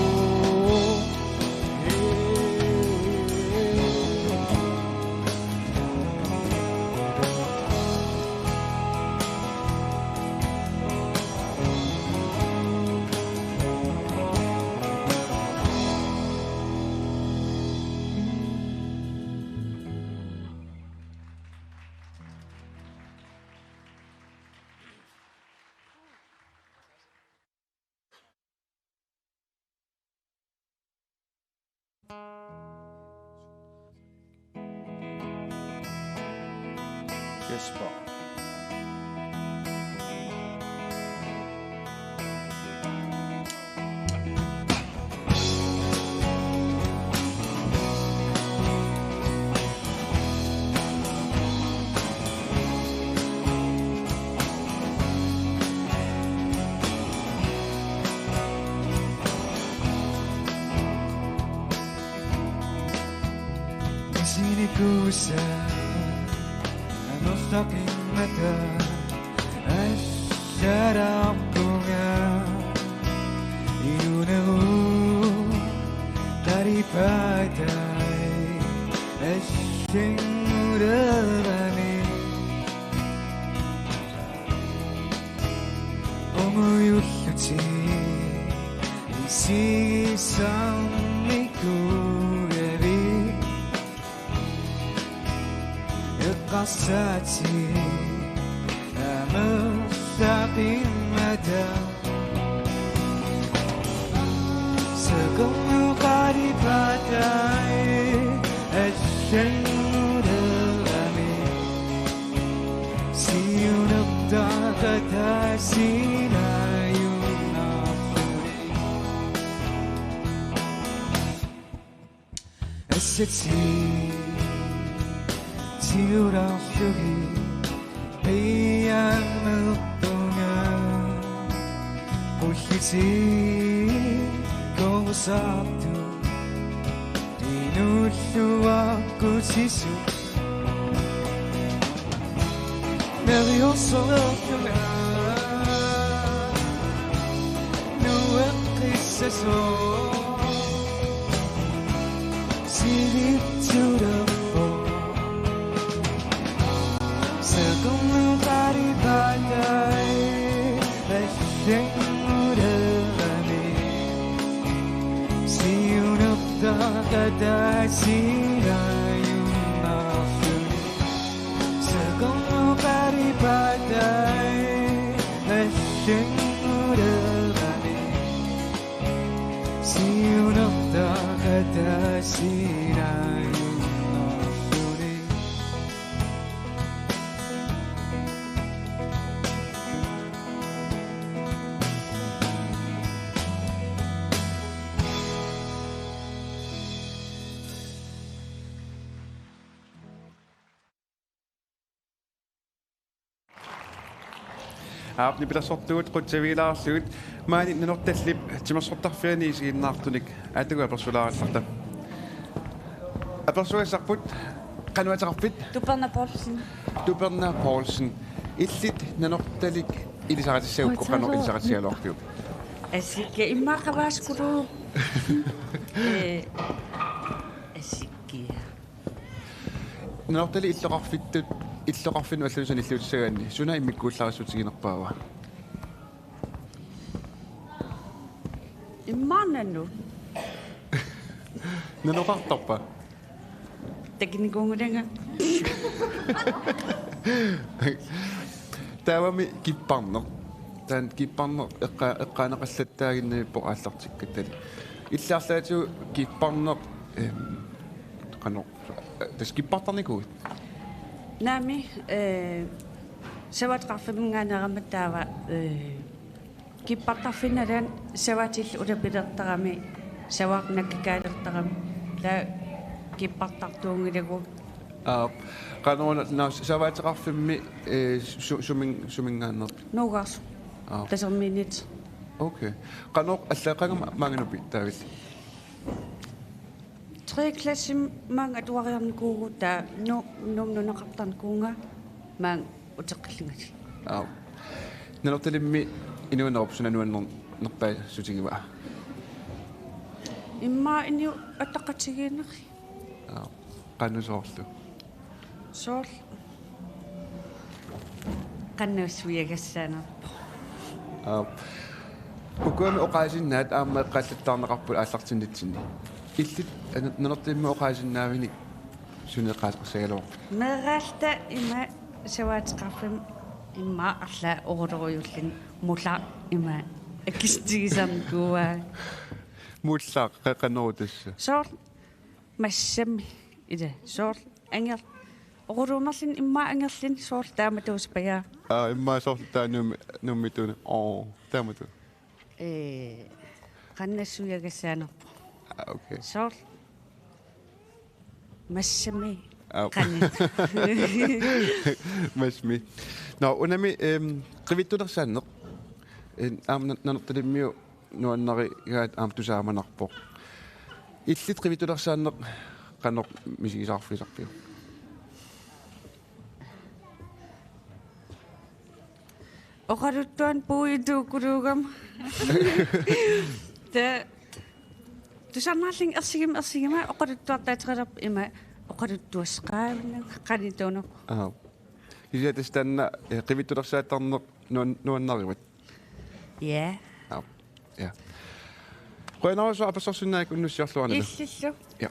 Jesper. Kusa amerlaqimmata assarampunga iuneru qaripatai assingulerami umuyulluti isigisarnikuugavi. Eqqarsaatit amerlaqimmata soqarnuqaripatai assingulerami siunertaqatai sinaajunnarluni. Assati tiularlugi piiamerpunga qulliti korusaartu inuulluaqqutisu. Neriorsorlunga nueqqissasoq sivitsulerpoq. Soqarnuqaripatai assingulerami siunertaqatai sinaajunnarluni. Soqarnuqaripatai assingulerami siunertaqatai sinaajunnarluni. Aap, nipilersortugut qutsavigilaarlugit. Maani Nanortallip timersortarfiani isiginnaartunik aatsaat apersulaarallarta. Apersugassarput, qanoq ateqarpit? Tuperna Poulsen. Tuperna Poulsen. Illit Nanortalik ilisaritsissagukku, qanoq ilisaritsissagaluarpiuk? Asikka, immaqa vaaskulu. Eh, asikka. Nanortalik illoqarfittut, illoqarfinnut allanut sanilliutissagaanni suna immikkuullarissutiginerpaava? Immaqa nanu. Nanoqartarpa? Takunikuunngilanga. Taavami kipparneq. Taanna kipparneq eqqa-, eqqaaneqallattaaginnarpoq aallartikkattali. Illit arlaatigut kipparneq, ehm, qanoq, eh, tassa kippartarnikuuit? Naamik, eh, savaateqarfimminngaanneerama taava, eh, kippartarfinni nalaani savaatillit ulapilertarami, savaarnakkalertarami, taava kippartartuunngilagut. Aap, qanoq una, naa, savaateqarfimmi, eh, su-, sumin-, suminngaanneerpit? Nuugaarsu. Aap. Tasermiinit. Okay. Qanoq allaat qanga ma-, maanga nupiit, David? Tredje klasse maanga atuariarnikuuvugut, taava nu-, Nuummut nunaqartarnikuuvunga maanga uteqqillungalu. Aap. Nanortalimmi inuunerup suna nuanner-, nerpaassutigivaa? Immaqa inuit ataqatigiinnerit. Aap. Qanoq soorlu? Soorlu. Qanoq suiagassaanerpoq. Aap. Ukugami oqaasinnaat aamma eqqaallattaarneqarput aallartinnitsinni. Illit, eh, Nanortalimmi oqaasinnaavinik suna eqqaaseqassagaluarpit? Meeraalluta ima savaateqarfimmi immaqa arlaat oqalorujulluni mullaq ima akissutigisarnikuuaa. Mullaq, qa-, qanoq tassa? Soorlu massami ila soorlu anger-, oqaluumerluni immaqa angerluni soorlu taamatuussapajaaq. Aa, immaqa soorlu taava Nuummi-, Nuummiittuuna. Oo, taamatut. Ee, qanoq suiagassaanerpoq. Aa, okay. Soorlu massami. Aa. Qanoq. Massami. Nå, unami, ehm, qivittulersaanneq. Ehm, aamma Nan-, Nanortalimmiut nuannarigaat aamma tusaamanarpoq. Illit qivittulersaanneq qanoq misigisaqarfigisarpiuk? Oqaluttuanik puiutuukkuluugama. Taava tusarnaarlunga ersigima ersigima oqaluttuartaateqalerpoq, ima oqaluttuassaqaavinnanga qanittuuneq. Aap. Kisianni tassa taanna, eh, qivittulersaattarneq nuan-, nuannarivat. Ja. Aap. Ja. Qujanarsuaq apersorsinnaagassi unnussiorluarnilu. Illillu. Ja.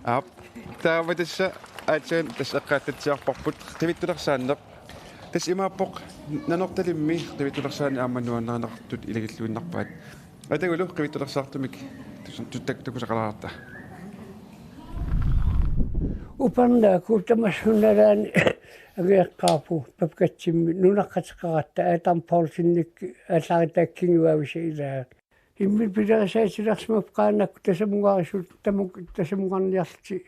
Aap. Taava tassa aatsaat tassa eqqaatsiarparput qivittulersaanneq. Tassa imaappoq Nanortalimmi qivittulersaanneq aamma nuannarineqartut ilagilluinnarpaat. Atagulu qivittulersaartumik tus-, tuttak takusaqalaarta. Upernaakkut tamassuuna nalaani angajoqqaarput Papagatsimi nunaqqateqaratta Adam Poulsenik aallaaritaakkut kinguaavisa ilaa. Imminut pilerisaatilersimapput Qaanakkut tasamungarisut tamuk tasamungarniarlutik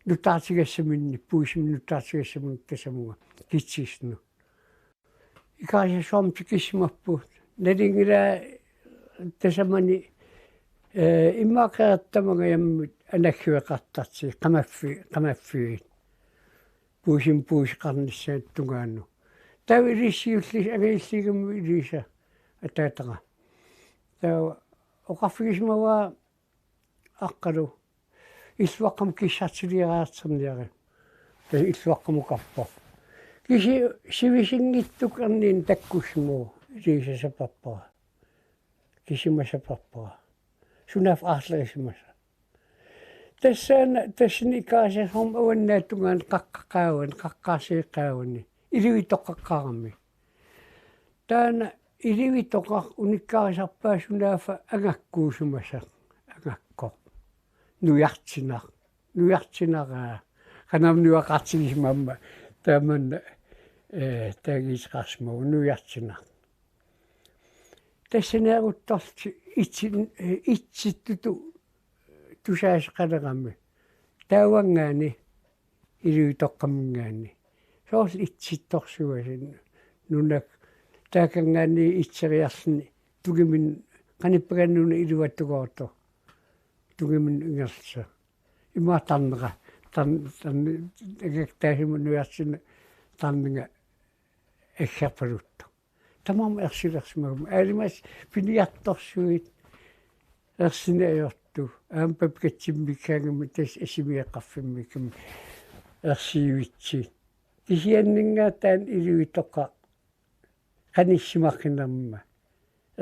nutartigassaminnik, puisimi nutartigassaminnik tasamunga kitsisnu. Ikarisassuarmik tikissimapput. Nalinginnaasumik tasamani, eh, immaqa qerattamanga jammit anaggueqartartut qamaffi-, qamaffiit. Puisimi puiseqarnissaat tungaanut. Taava ilissiulli angajulliugamik iliisa ataataga. Taava oqarfigisimavaa Aqqalu. Illuaqqamut kissartiliariartorniaruk. Tassa illuaqqamukarpoq. Kisianni sivisinngitsunik erniinnaq takkussimavoq iliisa saperpara. Kisima saperpara. Sunaaffa aarlerisimasoq. Tassaana, tassani ikarisassuarmi avannaata tungaanut qaqqat qaavani, qaqqaarsiit qaavani. Ilivitoqqaqqaarami. Taanna ilivitoqqaq unikkarisarpaa sunaaffa angakkuusimasoq, angakkoq. Nujartinaq, nujartinaraa. Qanamnuaqartigismamma taamanna, eh, taagiiseqarsimavoq nujartinaq. Tassaniaruttorti itsi-, eh, itsittutut tusaaseqalerami. Taavanngaanniit ilivitoqqaminngaanniit. Soorlu itsittorsuasi nunak taakanngaanniit itseriarluni tungimin qanippagaanni nuna iluatugooq. Tungimin ingerlasoq. Ima tarnera, tarn-, tarn-, agak taasima nujartina tarninga aggerpaluttoq. Tamarmik ersilersimagami. Aalimassat piniartorsuit ersineq ajortut. Aamma Papagatsimmikkaangami tassa Assimieqqarfimmikkami ersiivitsi. Kisianninngaanniit taanna ilivitoqqaq qanissimaqqinnerma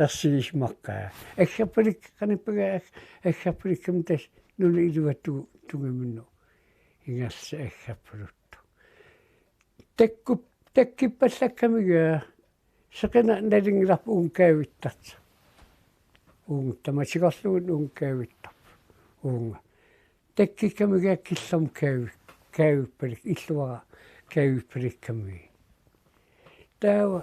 ersigisimaqaa. Aggerpalik-, qanippagaat ag-, aggerpalikkami tassa nuna iluatut tungiminnut ingerlasoq aggerpaluttoq. Takkup-, takkuppallakkamigaa seqineq nalunngilarput uunga kaavittartoq. Uunga tamatigoorlugu uunga kaavittarpoq. Uunga. Takkukkamigaa killormut kaavi-, kaavippalik, illuara kaavippalikkami. Taava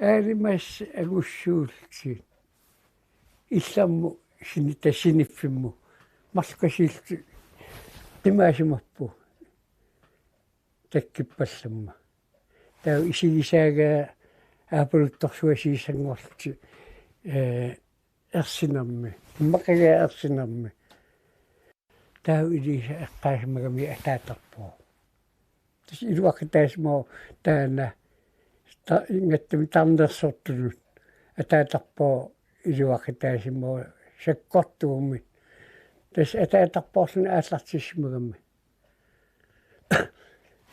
aalimassat angussuullutik. Illermut sini-, tassa siniffimmut. Marluk kasiillutik qimaasimapput. Takkuppallammat. Taava isigisaagaa aapaluttorsuasiissanngorlutik, eh, ersinermi. Immaqagaa ersinermi. Taava iliisa eqqaasimagami ataatarpoq. Tassa iluaqutaasimavoq taanna ta-, ingattami tarnersortunut. Ataatarpoq iluaqutaasimavoq sakkortuumik. Tassa ataatarpoorluni aallartissimagami.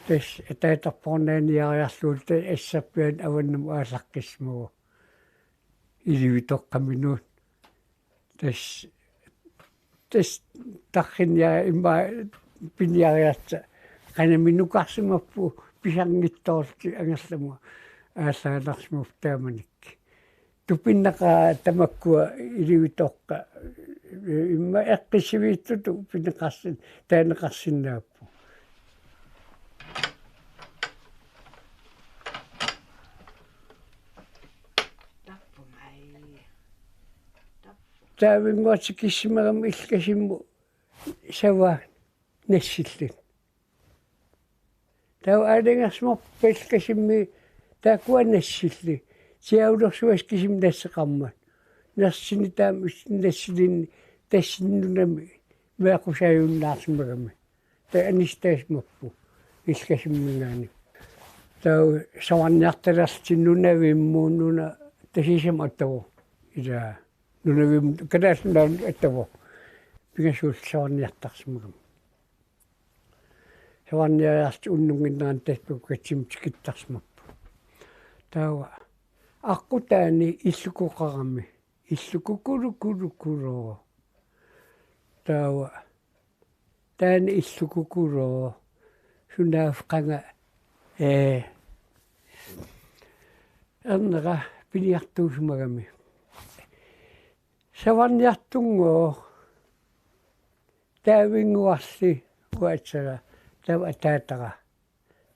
Tassa ataatarpoq naaniariarlugu tassa asserpiaani avannamut aallaqqissimavoq. Ilivitoqqaminut. Tassa, tassa tarriniara ima piniariarta. Qanami nukarsimapput pisarngittoorlutik angerlamut aallaannarsimapput taamanikkut. Tupinnaqaaq tamakkua ilivitoqqat. Immaqa eqqissiviitsutut pineqarsin-, taaneqarsinnaapput. Taavinnguaq tikissimagami illukkasimmut sava nassilluni. Taava aalajangersimapput illukkasimmut taakkua nassillugit. Tiaavulersuatit kisimik nasseqarmat. Nassini taama is-, nassilinni tassani nunami meeqqusaajunnaasimagami. Taava anisitaasimappoq ilkasimminngaanniit. Taava savanniartalerlutik nunavimmuun nuna tasisamut attavoq. Ilaa nunavimmi Kalaallit Nunaannut attavoq. Pingasuullutik savanniartarsimagami. Savanniariarlutik unnunnginnerani tassa papukatsimik tikittarsimappoq. Taava aqqutaani illukoqarami. Illukukulukulukulu. Taava taanna illukukulu. Sunaaffa qanga, ee, ernera piniartuusimagami. Savanniartunngooq Taavinnguarli uatsara taava ataatara.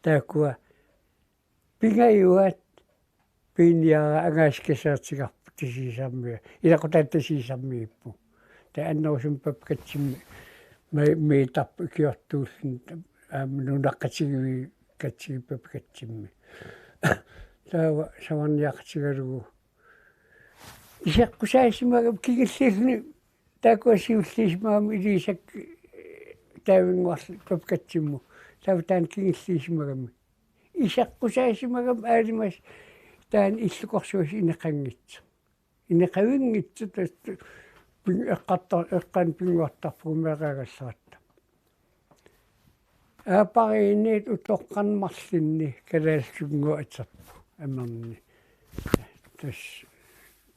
Taakkua pingajuat piniara angaasikassaatigaarput Tasiusarmiut. Ilaqutaani Tasiusarmiupput. Taava annerusumik papukatsimmi ma-, miittarput ikiortuulluni aamma nunaqqatigiikkatsigit papukatsimmi. Taava savanniaqatigalugu. Iseqqusaasimagami kingulliulluni taakkua siulliusimagami Ilisakki Taavinnguarli papukatsimut. Taava taanna kingulliusimagami. Iseqqusaasimagami Aalimasaq taanna illukorsuasi ineqanngitsoq. Ineqavinngitsoq tassa pin-, eqqarta-, eqqaani pinnguartarpugut meeraagallarutta. Aappariinniit utoqqarneq marlunni kalaallisunnguaq aterpoq amerni. Tassa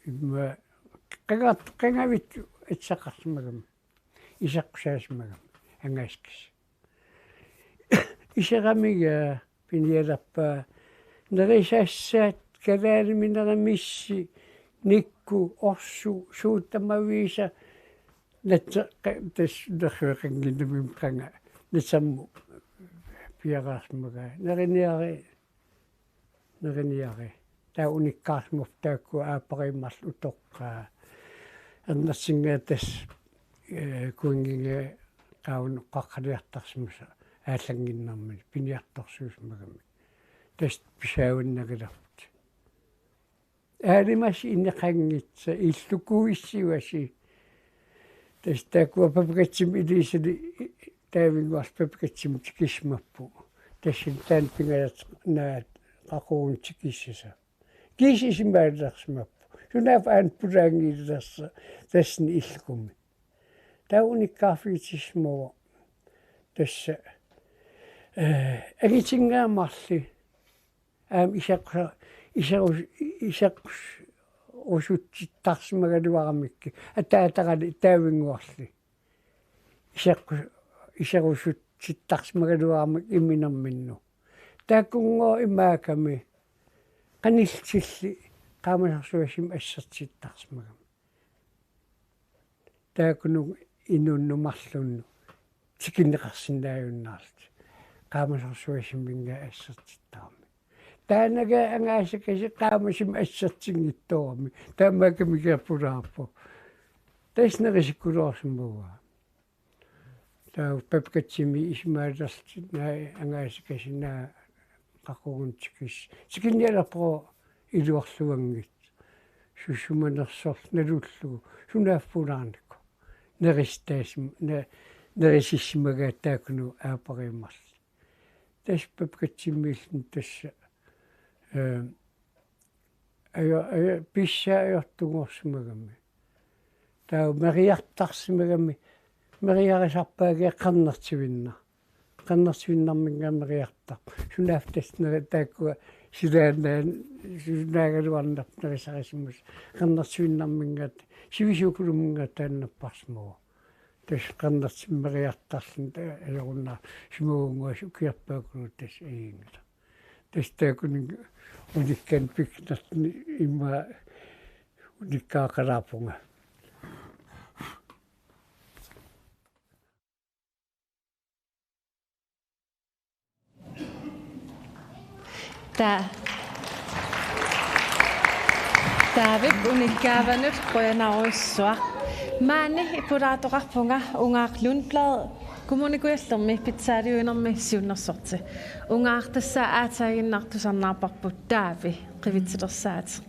immaqa qanga-, qangavit ateqarsimagami. Iseqqusaasimagami. Angaasikassaat. Iseramiga pinialerpaa. Nerisassaat kalaaliminerit missi, nikku, orsu, suut tamaviisa, natsa-, qa-, tassa nerriveqannginnami qanga, natsammut piareersimagaa. Neriniarit, neriniarit. Taava unikkaarsimavoq taakkua aappariit marluk utoqqaat. Ernersinngaat tassa, ee, kuinnginngaat qaavani qaqqaliartarsimasoq aallannginnermini piniartorsuusimagamik. Tassa pisaavannagilerput. Aalimasaq ineqanngitsoq illukuissivasi. Tassa taakkua papukatsimmi Ilisali Taavinnguarli papukatsimut tikissimapput. Tassani taanna pingaartoq naak qaqugunik tikissasoq. Kiisa isumaalillersimapput. Sunaaffa aana pulaanngilersoq tassani illukumi. Taava unikkaarfigitissimavoq. Tassa, ee, angitinngaat marluk. Aamma iseqqusa-, isequs-, iseqqusutsittarsimagaluaramikkit. Ataatarali Taavinnguarli. Iseqqus-, iseqqusutsittarsimagaluaramik imminerminnut. Taakkunngooq imaakkami qanillutillu qaamasorsuarmik assertittarsimagami. Taakkununnga inunnut marlunnut tikinneqarsinnaajunnaarlutik. Qaamasorsuarmimminngaanniit assertittarami. Taannagaa angaasikasik qaamasumik assertinngitsoorami. Taamaakkami kiappulaarpoq. Tassa nerisikkuloorsimagaa. Taava papukatsimmi isumaalerlutik naak angaasikasik naak qaqugunik tikis-. Tikinnialerpoq iluarluanngitsoq. Susumanersorlu nalullugu. Sunaaffa pulaarnikoq. Nerisitaasim-, ne-, nerisissimagaat taakkununnga aappariit marluk. Tassa papukatsimmiilluni tassa, ee, ajo-, ajo-, pissaa ajortunngoorsimagami. Taava meriartarsimagami, meriarisarpaagaa qernertuinnaq. Qernertuinnarminngaanniit meriartarpoq. Sunaaffa tassa neri-, taakkua silaannaat, sunaagaluarnarpoq nerisarisimasut. Qernertuinnarminngaanniit, sivisuukulumminngaanniit taanna napparsimavoq. Tassa qernertumik meriartarluni ta-, ajorunnaarsimavunga ukiorpaakkulu tassa ajunngilaq. Tassa taakkununnga unikkanik pikkunartuni immaqa unikkaaqqalaarpunga. Ta-, Daavip unikkaavanut qujanarujussuaq. Maani pulaartoqarpunga Ungaaq Lundblad, Kommune Kujallermi pitsaaliuinermi siunnersorti. Ungaaq tassa aataaginnaq tusarnaarparput Daavi, qivitsilersaateq.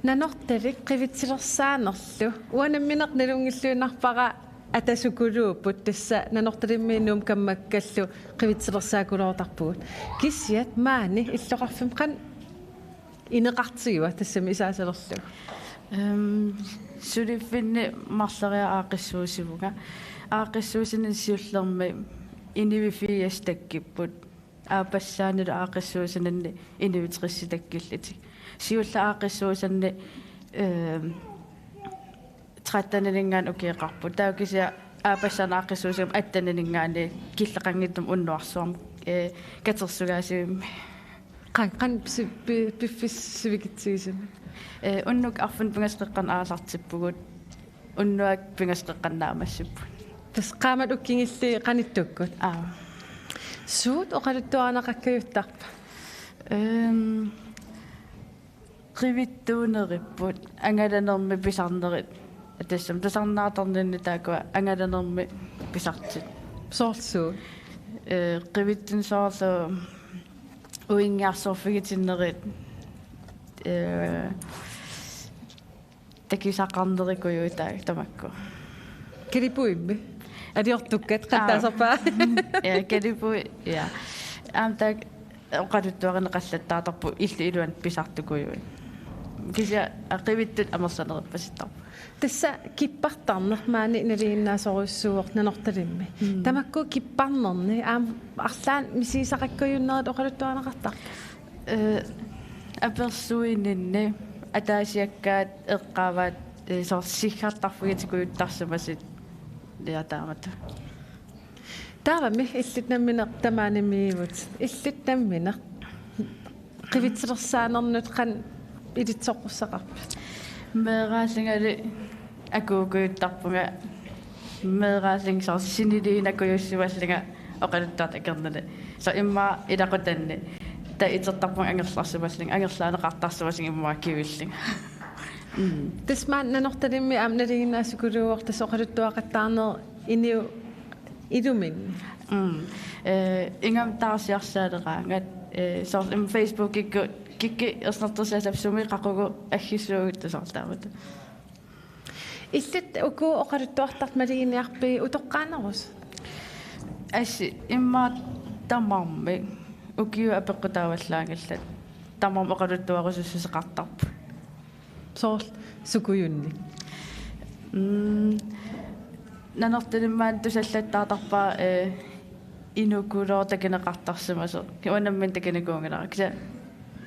Nanortalik qivitsilersaanerlu. Uanga nammineq nalunngilluinnarpara Atasukuluupput, tassa Nanortalimmiit Nuummut kammakkallu qivitsilersaakuloortarpugut. Kisianni maani illoqarfimmi qanoq ineqartigiva tassami isaasalerlugu? Ehm, suliffinni marloriarlunga aaqqissuussivunga. Aaqqissuussineq siullermi inuit firs takkupput. Aappassaanilu aaqqissuussineq inuit tres takkullutik. Siulleq aaqqissuussineq, ehm, tretten-ininngaanniit ukioqarpoq. Taava kisianni aappassaaneq aaqqissuussineq atten-ininngaanniit killeqanngitsumik unnuarsuarmi, eh, katersugaasivimmi. Qan-, qanoq si-, pi-, piffissaq sivikitsigisimak? Eh, unnuk arfineq-pingasut qeqqanut aallartippugut. Unnuaq pingasut qeqqanut naammassipput. Tassa qaammat ukiut kingulliit qanittukkut? Aap. Suut oqaluttuarineqakkajuttarpa? Ehm, qivittuuneripput, angalanermik pisarnerit. Tassami tusarnaartarninni taakkua angalanermik pisartut. Soorlu suut? Eh, qivittunik soorlu uinngiarsuarfigitinnerit. Eh, takusaqarnerikujuit taakku tamakku. Kalipuimmi? Aliortukkat, aap, qattaasarpaa? Ja, Kalipui, ja. Aamma taakku oqaluttuarineqallattaartarput illup iluani pisartukujuit. Kisianni qivittut amerlaneripasittarput. Tassa kippartarneq maani nalinginnaasorujussuuvoq Nanortalimmi. Mm. Tamakku kipparnerni aamma arlaannik misigisaqakkajunnerit oqaluttuarineqartarpa? Eh, apersuininni ataasiakkaat eqqaavaat, eh, soorlu siggartarfigitikujuttarsimasut, ja, taamatut. Taavami illit nammineq tamaanimiivut. Illit nammineq qivitsilersaanernut qanoq ilitsoqqussaqarpit? Meeraallungali akuukujuttarpunga, meeraallunga soorlu siniliinakujussimallunga oqaluttuartut akornanni. Soorlu immaqa ilaqutanni. Taava itertarpunga angerlarsimallunga, angerlaaneqartarsimasut immaqa kivillunga. Mm. Tassa maani Nanortalimmi aamma nalinginnaasukuluuvoq tassa oqaluttuaqattaarneq inuup iluminni. Mm. Eh, ingammik taarsiarsaaleraangat, eh, soorlu immaqa Facebookikkut kikkut ersinartorsiassappat sumi qaqugu aggissuugutta soorlu taamatut. Illit uku oqaluttuartartut maluginiarpigit utoqqaanerusut? Assi, immaqa tamarmik ukiut apeqqutaavallaanngillat. Tamarmik oqaluttuarusussuseqartarput. Soorlu sukujunnik? Mm, Nanortalimmi maani tusallattaartarpara, eh, inukulooq takuneqartarsimasoq. Uanga nammineq takunikuunngilara. Kisianni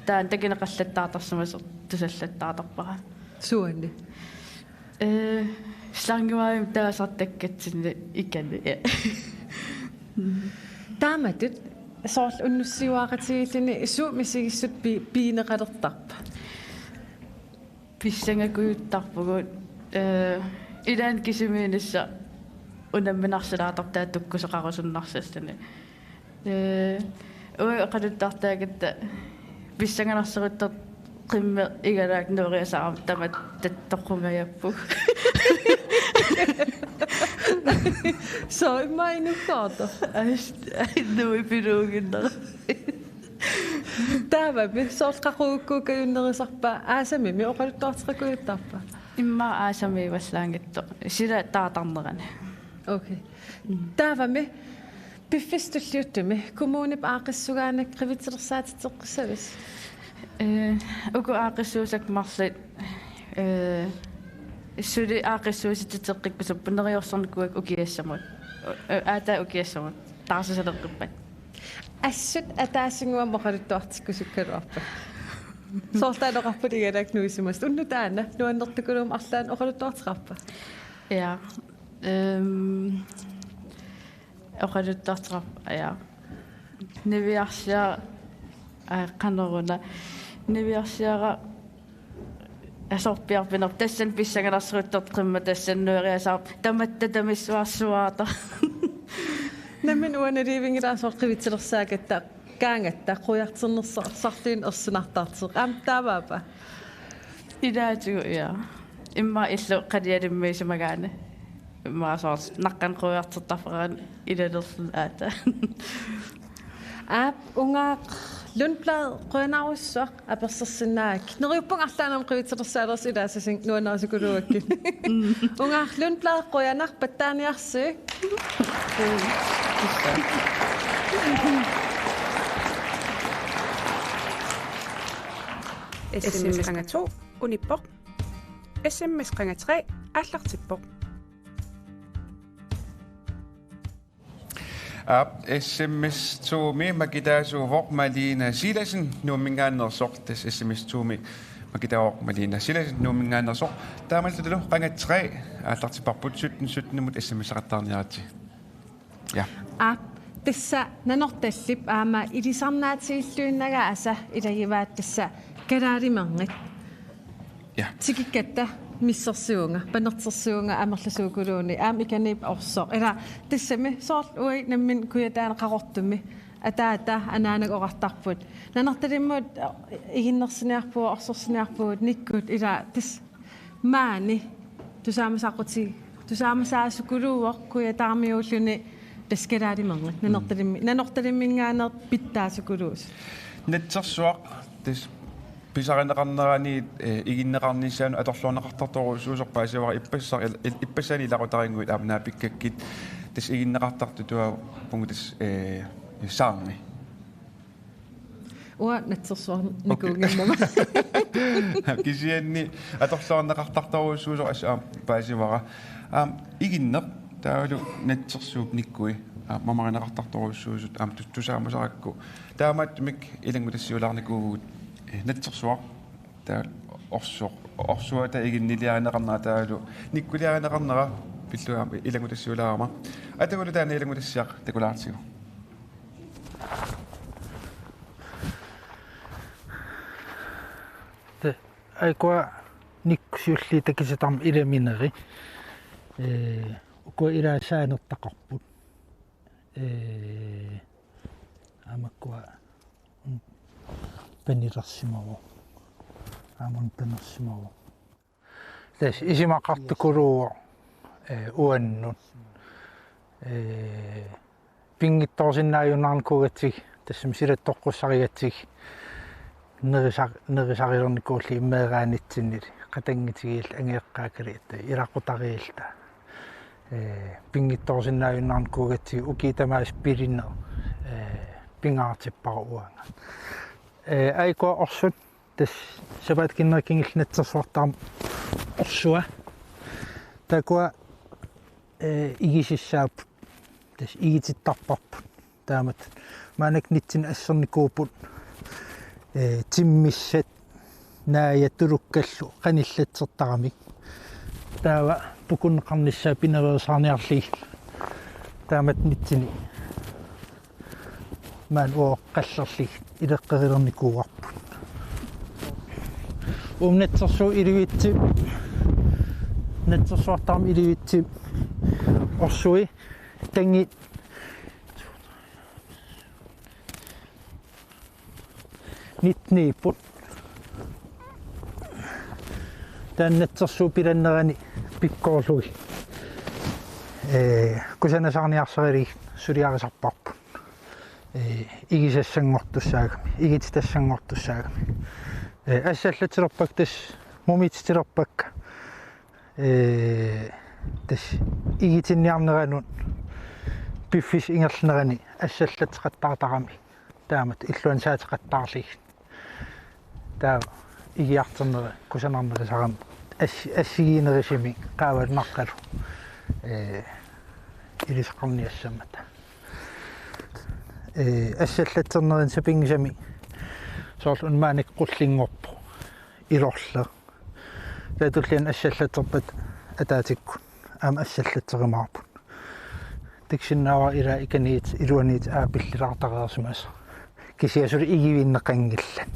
taanna takuneqallattaartarsimasoq tusallattaartarpara. Suaanni? Eh, slangivaajum taasartakkatsinni ikani. Taamatut soorlu unnussiuaaqatigiilluni suut misigissut pi-, pigineqalertarpa? Pissangakujuttarpugut, eh, ilaanni kisimiinnissaq unamminarsilaartarpoq taava tukkusoqarusunnarsalluni. Eh, uanga oqaluttuartaagatta pissanganarsoruttortoq qimmeq igalaak nuuriasaarami tamatta toqqungajappoq. Soorlu immaqa inukkoortoq. Ai, ai, nuipiluuginnara. Taavami, soorlu qaqugukkuukajunnerusarpa, aasamimi oqaluttuarteqakujuttarpa? Immaqa aasamiivallaanngitsoq. Sila taartarnerani. Okay. Mm. Taavami, piffissami tulliuttumi kommunip aaqqissugaanik qivitsilersaatitseqqissavisi? Eh, uku aaqqissuussakka marluk, eh, suli aaqqissuussititseqqikkusupput neriorsornikuuakka ukiassamut. Eh, aatsaat ukiassamut. Taarsisaleqqippat. Assut ataasinguamik oqaluttuartikkusukkaluarpat. Soorlu taanna oqarputit igalaak nuisimasut. Unnuk taanna nuannertukulummik arlaannik oqaluttuarteqarpa? Ja. Ehm, oqaluttuarteqarpoq, ja. Niviarsiara, aa, qanoruna. Niviarsiara asorpiarpinerp tassani pissanganarsoruttortoq qimmeq tassani nuiriasaarami tamatta tamissuarsuaata. Nammineq uanga nalivinngilara soorlu qivitsilersaagatta, kaangatta, quiarternersorluunniit ersinartartoq. Aamma taavaapa? Ilaatigut, ja. Immaqa illup qalialimmiisimagaanni. Immaqa soorlu naqqani quiartertarfeqarani ilalerluni aatsaat. Aap, Ungaaq Lundblad, qujanarsuaq apersorsinnaagakkit. Neriuppunga arlaannik qivitsilersaalersi ilaassasinga nuannarisukuluakkit. Ungaaq Lundblad, qujanaq, pattaaniarsi. S M S qanga to unippoq. S M S qanga tre aallartippoq. Aap, S M S to-mi makitaasuuvoq Malene Silassen Nuumminngaanneersoq, tassa S M S to-mi makitaavoq Malene Silassen Nuumminngaanneersoq. Taamaalillutalu qanga tre aallartipparput, sytten sytten-imut S M S-eqattaarniaritsi. Ja. Aap, tassa Nanortallip aamma ilisarnaatigilluinnagaasa ilagivaat tassa kalaalimerngit. Ja. Tikikkatta missersuunga, panertersuunga amerlasuukuluunniit, aamma Ikaniip Orsoq. Ila tassami soorlu uagut nammineq Kujataani Qaqortumi ataata anaanaga oqartarput: Nanortalimmut iginnersiniarpugut, orsorsiniarpugut, nikkut, ila tassa maani tusaamasaaqquti-, tusaamasaasukuluuvoq Kujataarmiuulluni tassa kalaalimerngit, Mm. Nanortalimmi-, Nanortalimminngaanneersoq pitsaasukuluusoq. Natsersuaq tassa pisarineqarnerani, eh, iginneqarnissaanut atorluarneqartartorujussuusoq paasivara, ippassaq il-, il-, ippassaani ilaqutarinnguit aamma naapikkakkit, tassa iginneqartartut tuaavugut tassa, eh, saarngi. Uanga natsersuarnikuunnginnama. Okay. Kisianni atorluarneqartartorujussuusoq assut aamma paasivara. Aamma iginneq taavalu natsersuup nikkui aamma mamarineqartartorujussuusut aamma tu-, tusaamasarakku. Taamaattumik ilanngutassiulaarnikuuvugut, eh, natsersuaq taavalu orsoq, orsuata iginniliarineqarnera taavalu nikkuliarineqarnera pillugu aamma ilanngutassiulaarama. Atagulu taanna ilanngutassiaq takulaartigu. Te, aikua nikku siulliit takutitarmik ilamineri. Eh, ukua ilaat saanertaqarput. Eh, aamma ukua, mm, panilersimavoq. Aamma una panersimavoq. Tassa isumaqartukuluuvoq, eh, uannut. Eh, pinngitsoorsinnaajunnaarnikuugatsigit, tassami silattoqqussarigatsigit, nerisa-, nerisaralernikuullutik meeraanitsinnili, qatanngutigiilluta angajoqqaakkalu, ilaqutariilluta. Eh, pinngitsoorsinnaajunnaarnikuugatsigit ukiut tamaasa pilineq, eh, pingaartippara uanga. Eh, aikua orsut, tassa sapaatip-akunneri kingullerni natsersuartaramik orsua. Taakkua, eh, igisussaapput. Tassa igitittarparput. Taamatut. Maannakkut nitsinni assernikuupput, eh, timmissat, naajat tulukkallu qanillatsertaramik. Taava pukunneqarnissaa pinaveersaarniarlugit. Taamatut nitsinni maani uoqqallerlugit ileqqerilernikuuarput. Uuma natsersuup ilivitsumi, natsersuartaramik ilivitsumi orsui tangit nitniipput. Taanna natsersuup pilannerani pikkoorlugit, eh, kusanasaarniarsaralugit suliarisarparput. Eh, igisassanngortussaagami, igititassanngortussaagami. Eh, assallatsilerpakka tassa, mumiitsitilerpakka, eh, tassa igitinniarneranut piffissap ingerlanerani assallatseqattaartarami. Taamatut illuanut saateqattaarlugit. Taava igiartorneri kusanarnerusarami as-, assigiinnerusumik qaavannarqalu, eh, ilisaqarniassammata. Eh, assallatsernerani sapinngisamik soorlu una maannakkut qullinngorpoq ilorleq. Taava tulliani assallatserpat ataatikkut aamma assallatserumaarput. Takusinnaavara ilaa ikaniit iluaniit aapillilaartareersimasoq. Kisianni suli igivinneqanngillat.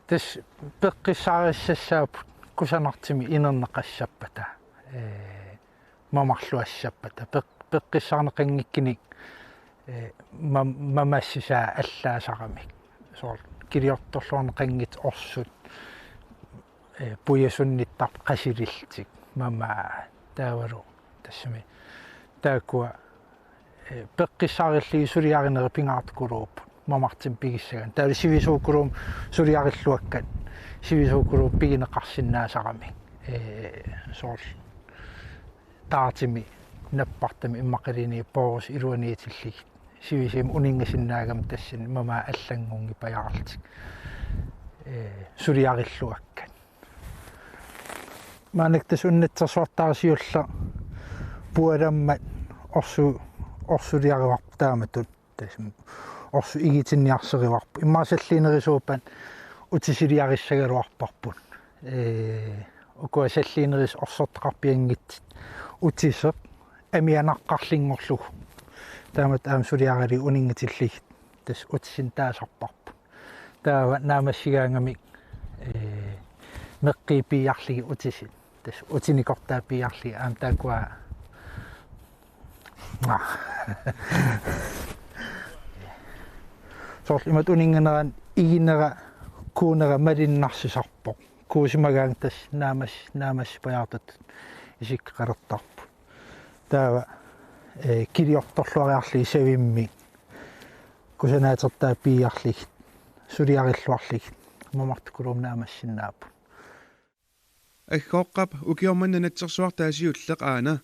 Tassa peqqissaarissassaapput kusanartumik inerneqassappata. Ee, mamarluassappata. Peq-, peqqissaarneqanngikkunik, ee, ma-, mamassisaa allaasaramik. Soorlu kiliortorluarneqanngitsut orsut, ee, pujasunnittarput qasilillutik. Mamaa taavalu tassami taakkua, ee, peqqissaarillugit suliarinerit pingaartikuluupput mamartumik pigissagaanni. Taavalu sivisuukulummik suliarilluakkat, sivisuukulummik pigineqarsinnaasaramik. Ee, soorlu taartumi nappartami immaqaluunniit poorusut iluaniitillugit. Sivisuumik uninngasinnaagami tassani mamaat allanngunngipajaarlutik. Ee, suliarilluakkat. Maannakkut tassa una natsersuartaarsiulleq pualammat orsu-, orsuliaruarpoq taamatut. Tassa orsoq igitinniarsarivarput. Immaqa salliinerisuuppat utisiliarissagaluarparput. Ee, ukua salliinerisut orsortaqarpianngitsut utiseq amianaqqarlunngorlugu. Taamatut aamma suliaralugit uninngatillugit. Tassa utisinnik taasarparput. Taava naammassigaangamik, ee, meqqiit piiarlugit utisit. Tassa utinikortaat piiarlugit aamma taakkua. Aa. Soorlu imatut uninnganerani iginera, kuunera malinnarsisarpoq. Kuusimagaangat tassa naammas-, naammassipajaartutut isikkoqalertarput. Taava, ee, kiliortorluariarlugit savimmik kusanaatertaat piiarlugit, suliarilluarlugit, mamartukulummik naammassinnaapput. Aggooqqap ukioq manna natsersuartaasiulleq aana,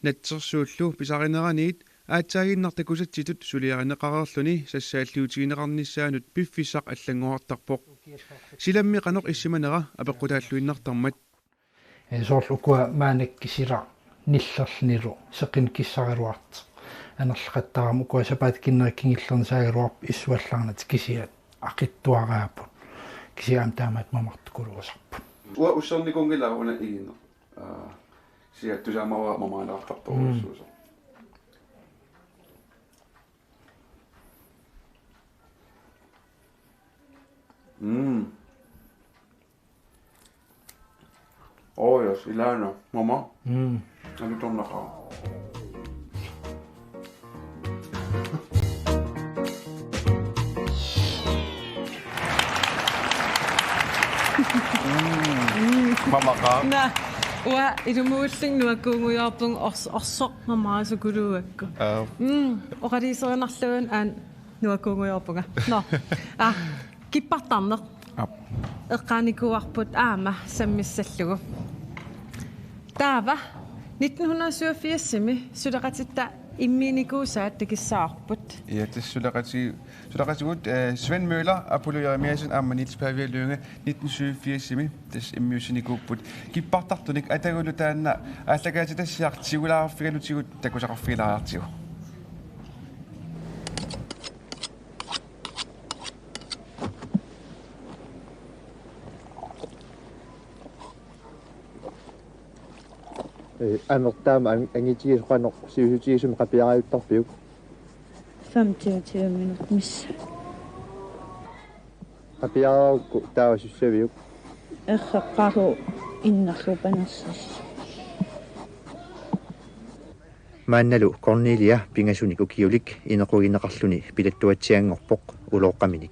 natsersuullu pisarineraniit aatsaaginnaq takusatsitut suliarineqareerluni sassaalliutigineqarnissaanut piffissaq allanngorartarpoq. Silammi qanoq issimanera apeqqutaalluinnartarmat. Ee, soorlu ukua maannakkut silaq nillerlunilu seqineq kissaraluartoq. Anerlaqattaarama ukua sapaatip akunneri kingullerni saagaluarput issuallaarnatik kisianni aqitsuaraapput. Kisianni aamma taamaattut mamartukuluusarput. Uanga ussernikuunngilara una igineq. Aa, kisianni tusaamavara mamaanaqartartorujussuusoq. Mm. Mm. Oh, yes, ilaana. Mama. Mm. Alutornaqaaq. Mm. Mamaqaaq. Naa, uanga ilumuullunga nuakkuunngujoorpunga ors-, orsoq mamaasukuluugakku. Aa. Mm, oqaluuserinarlugu aana nuakkuunngujoorpunga. Nå. Aa, kippartarneq. Aap. Eqqaanikuuarput aamma sammissallugu. Taava nitten hundrede syvogfirsimi suleqatitta immiunikuusaat takussavarput. Ja, tassa suleqati-, suleqatigut, eh, Svend Møller, Apollo Jeremiassen aamma Niels Pavia Lynge nitten syvogfirsimi tassa immiussinikuupput. Kippartartunik atagulu taanna aallakaatitassiaq tigulaarfigalutigu takusaqarfigilaariartigu. Ee, amerlanerani an-, angitigisoq qanoq sivisutigisumik qapiarajuttarpiuk? Femogtyve minutter missat. Qapiararukku taava sussaviuk? Erreqqaru innerlu panersis. Maannalu Cornelia pingasunik ukiulik inequgineqarluni pilattuatsianngorpoq ulooqqaminik.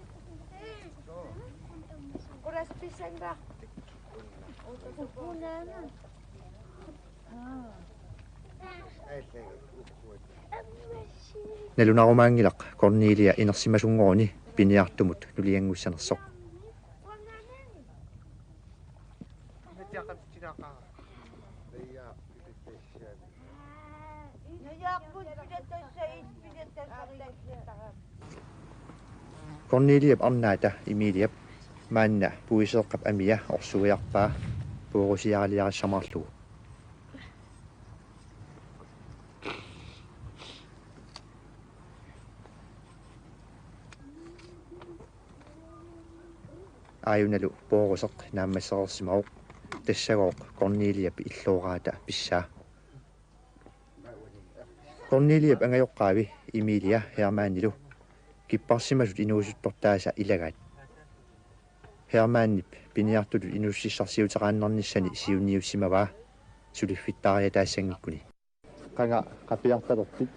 Nalunarumaanngilaq Cornelia inersimasunngoruni piniartumut nulianngussanersoq. Corneliap arnaata Emiliap maanna puiseeqqap amia orsuiarpaa poorusiaraliarissamaarlugu. Aajunalu pooruseq naammassereersimavoq, tassagooq Corneliap illooraata pissaa. Corneliap angajoqqaavi Emilia Hermannilu kipparsimasut inuusuttortaasa ilagaat. Hermannip piniartutut inuussutissarsiuteqaannarnissani siunniussimavaa suliffittaariataassanngikkunik. Qanga qapiartalerpit?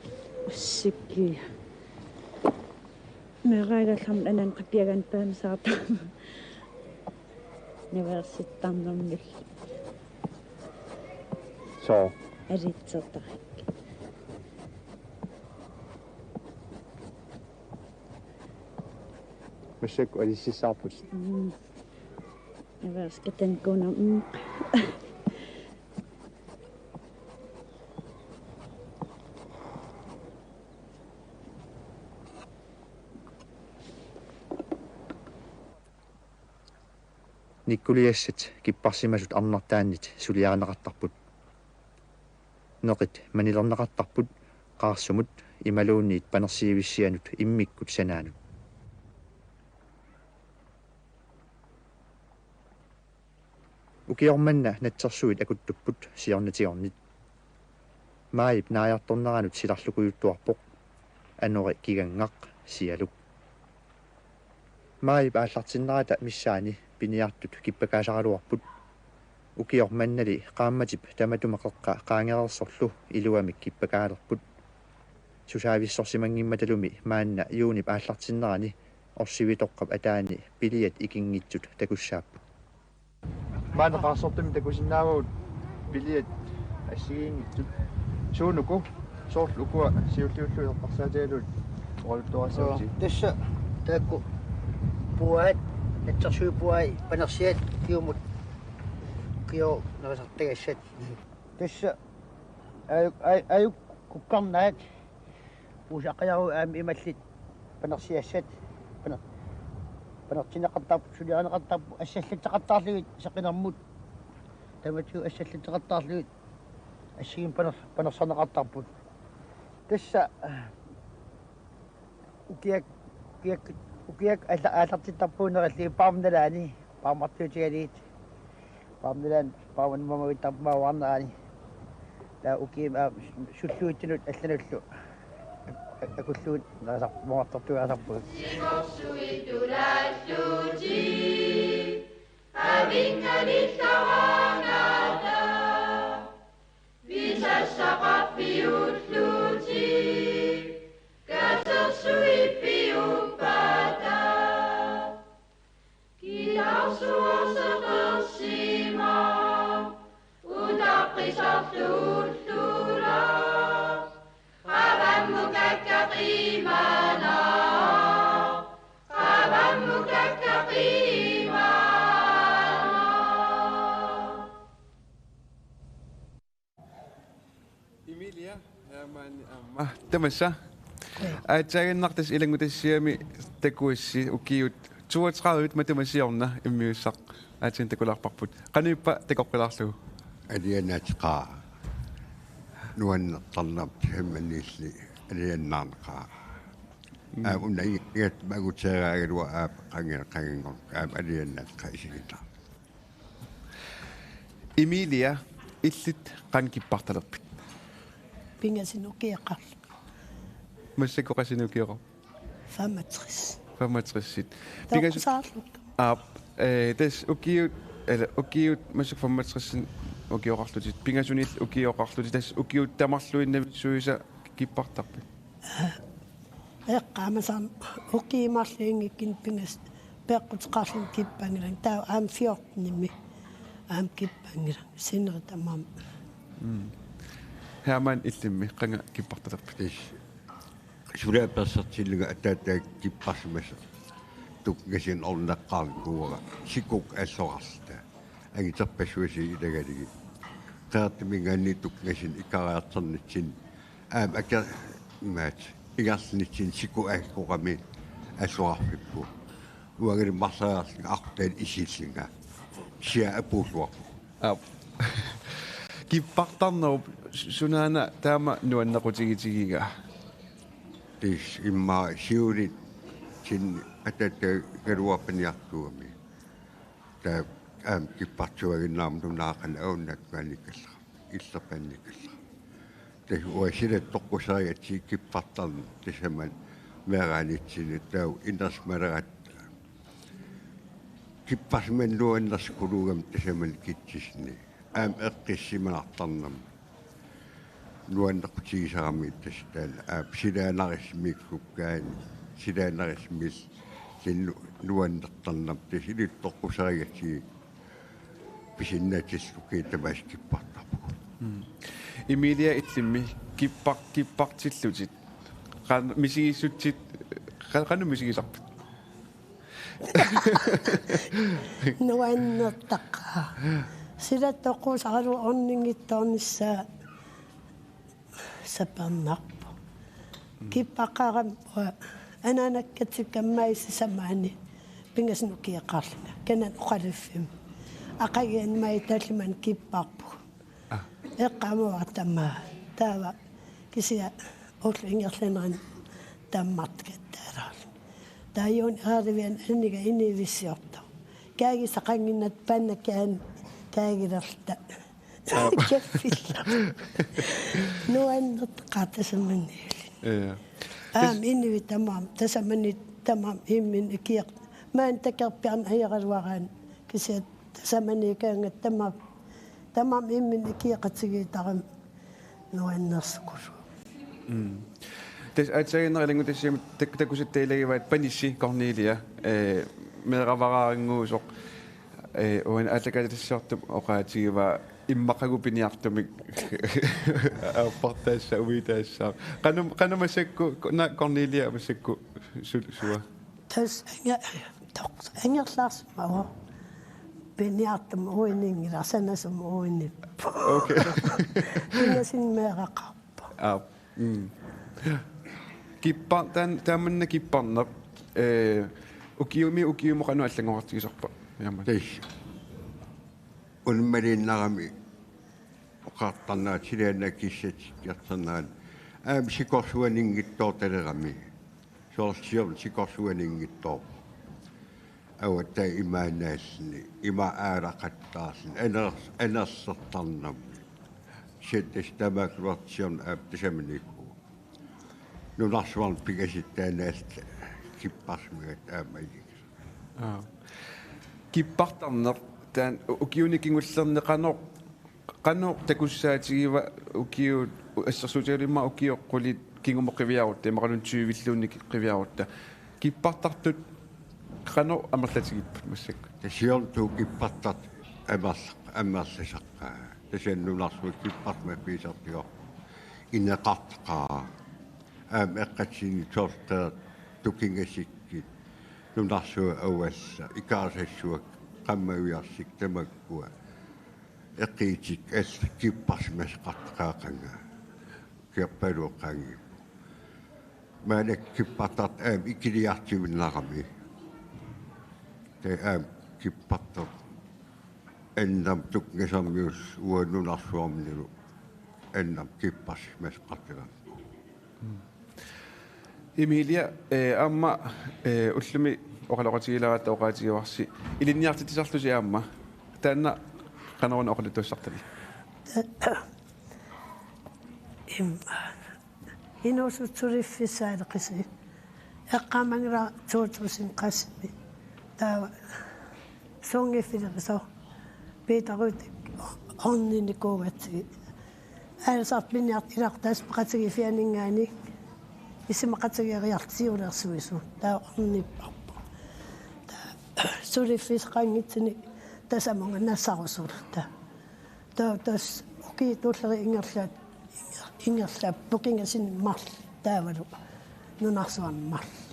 Ussikkia. Meeraagallarmat anan qapiagan paamisaarta. Niversittarnermil. Soo. Alitsertarakkit. Massakkut alississaarput. Mm. Erfaringskatannguunaq. Mm. Nikkuliassat kipparsimasut arnartaannit suliarineqartarput. Neqit manilerneqartarput qaarsumut imaluunniit panersiivissianut immikkut sanaanut. Ukioq manna natsersuit akuttupput siornatigornit. Maajip naajartorneranut silarlukujuttuarpoq anori kigangaq sialuk. Maajip aallartinnerata missaani piniartut kippakaasaraluarput. Ukioq mannali qaammatip tamatuma qeqqa qaangereersorlu iluamik kippakaalerput. Susaavissorsimanngimmatalu maanna juunip aallartinnerani orsivitoqqap ataani piliat ikinngitsut takussaapput. Maanna qaarsortumik takusinnaavagut piliat assigiinngitsut. Suunuku soorlu ukua siulliullugu eqqarsaatigalugit oqaluttuarissagusi. Tassa taakku puaat, natsersuit puai panersiat kiumut ukioq nerisartagassat. Tassa ajuk, aj-, ajuk kukkarnaat. Puusaqqajaru aamma imallit panersiassat. Paner-, panertinneqartarput, suliarineqartarput, assallatseqartarlugit saqinermut. Tamatigut assallatseqartarlugit assigiimmik paner-, panersarneqartarput. Tassa ukiak, ukiak, ukiak alla-, aallartittarpugut nerillugit paarmik nalaani, paarmartuutigalugit. Paarmik nalaani, paarmik mamavittarput mauarnerani. Taava ukiumut aamma sulluitsunut allanullu ak-, ak-, akullugu nerisar-, mamartortugaasarpugut. Sikorsuit tulaallutik, avinngalillaraangata, visassaqarfiullutik, katersuit piuppata. Kilaarsuarseqersimavoq utaqqisarluullulaaq. Qavammukakka qiimaanaq. Qavammukakka qiimaanaq. Emilia, Hermann, aamma tamassa. Aatsaaginnaq tassa ilanngutassiami takuassi ukiut toogtredive matuma siorna immiussaq aatsaat takulaarparput. Qanoq ippa takoqqilaarlugu? Alianaateqaaq. Nuannertarnarpoq, taamaniilli alianaarneqaaq. Mm. Aa, una i-, iat maguteeraagaluaq aap qangi-, qanginngor-, aap alianaateqaaq isiginnaarlugu. Emilia, illit qanoq kippartalerpit? Pingasunut ukioqarlunga. Massakkut qassinut ukioqarpit? Femogtres. Femogtres. Pingasu-, toqqusaarlunga. Aap, eh, tassa ukiut, eller ukiut massakkut femogtres ukioqarlutit. Pingasunillu ukioqarlutit. Tassa ukiut tamarluinnavissuisa kippartarpit? Eqqaamasaan ukiut marluinngikkunik pingasut peqquteqarlugit kippanngilanga. Taava aamma fjortenimi aamma kippanngilanga. Sinneri tamaat. Mm. Hermann, illimmi qanga kippartalerpit? Iss. Suli apersortillunga ataataga kipparsimasoq. Tunngasut orneqqaarnikuuara. Sikukka alloqarluta. Anguterpassuarnik ilagalugit. Qeqertaminngaanniit tunngasut ikariartornitsinni. Aamma aker-, imaattoq, ingerlanitsinni siku aakkoqami alloqarfippoq. Uangalu marloriarlunga aqutaani isillunga. Siaa apuulluarpoq. Aap. Kippartarnerup su-, sunaana taama nuannequtigitigiga? Tassa immaqa siulitsinni ataataga paniartuugami. Taava aamma kippartuaginnarmat nunaaqana aunnaat maanikallara. Illerpaannikallara. Tassa uanga silat toqquserigatsigit kippartarneq tassami meeraanitsinni taava inersimaleratta. Kipparsimaneq nuannersuukuluugami tassami kitsisni. Aamma eqqissimanartarnermi. Nuannequtigisarami tassa taanna. Aap silaannarissumik kukkaani. Silaannarissumik linnu nuannertarnermi. Tassa inuttut toqquserigatsigit. Pisinnaatillugit tamaasa kippartarpugut. Mm. Emilia, illimmi kippar-, kippartillutit. Qan-, misigissutsit, qa-, qanoq misigisarpit? Nuannertaqaaq. Sila toqusaralu orninngitsoornissaa sapernarpoq. Kippaqqaarama anaanakkatsikkama sisamani pingasunut ukioqarlunga. Kanani oqaluffimmi. Aqaguani maani tallimanik kipparpugut. Eqqaamavara tamaat. Taava kisianni ullup ingerlanerani tammartikattaalaarluni. Taava juunip areruani aniga inuuissiortoq. Kaagisaqannginnattoq pannakaani kaagilerluta. Kaffillar. Nuannertaqaaq tasamaniilli. Ja. Aamma inuit tamaasa, tasamani tamaasa imminut ukioq. Maani takorpiarneq ajoraluaraanni. Kisianni tasamaniikkaangat tamaasa, tamaasa imminut ukioqatigiittarami nuannersukullugu. Mm. Tassa aatsaannguaq ilanngutassiami tak-, takusatta ilagivaat Panissi Cornelia, eh, meeravaraannguusoq, eh, uani aallakaatitassiortup oqaatigivaa immaqagu piniartumik aappartaassaa uitaassaa. Qanum-, qanumut massakkut, ko-, na Cornelia massakkut su-, sua? Tassa anga-, toq-, angerlarsimavoq. Piniartumik uininngilara, sanasumik uiniippoq. Okay. Pingasunut meeraqarpoq. Aap. Mm. Kippar-, taan-, taamanna kipparneq, eh, ukiumi ukiumut qanoq allanngorartigisarpa? Jaama. Tassa. Unammaluinnarami oqartarnerat silaannakkut kissatikkiartornerat. Aamma sikorsuaninngitsoortalerami. Soorlu siorna sikorsuaninngitsoorpoq. Avataa imaannaalluni, ima aalaqattaarluni, aner-, anerlertarnermi. Siattasi tamaakkuartiarna aap tasamaniippugut. Nunarsuarmi pingasut taanna allat kipparsimagaat aamma ajugis. Aa. Kippartarneq taanna u-, ukiuni kingullerni qanoq, qanoq takussaatigivaa ukiut, assersuutigalugu immaqa ukiut qulit kingumut qiviarutta, imaluunniit tyvilluunniit qiviarutta. Kippartartut qanoq amerlatigipput massakkut? Tassa siornatigut kippartartut amerl-, amerlasaqqaat. Tassa nunarsuaq kipparsimaffigisartigaarput. Ineqartaqaaq. Aamma eqqatsinni sortaat tukingasikki. Nunarsuaq avallaa. Ikaarsassua. Qammaviarsik tamakkua. Eqiitik allat kipparsimasaqartaqaat qanga. Kiappaluoqqaanngippoq. Maannakkut kippartartut aamma ikiliartuinnarami. Taava aamma kippartartut annamut tukingasormiullutik uanga nunarsuarmilu annamut kipparsimasaqartagami. Emilia, eh, aamma, eh, ullumi oqaloqatigilaaratta oqaatigivarsi ilinniartitsisarlusi aamma. Taanna qanoruna oqaluttuassartali? Im-, inuusuttuliffissaaleqisi. Eqqaamanngilara to tusind qasimi. Taava suunngiffileqisoq. Piitaruutik orninikuugatsigit. Aalisartut piniartut ilaquttat isumaqatigiiffianinngaanniit. Isumaqatigeeriarlutik siulersuisut. Taava ornipparput. Taava suliffissaqanngitsunik tasamunga nassarusulluta. Taava tassa ukiut tulliit ingerlaat, ingerlaat tukingasinnik marluk taavalu nunarsuarnik marluk.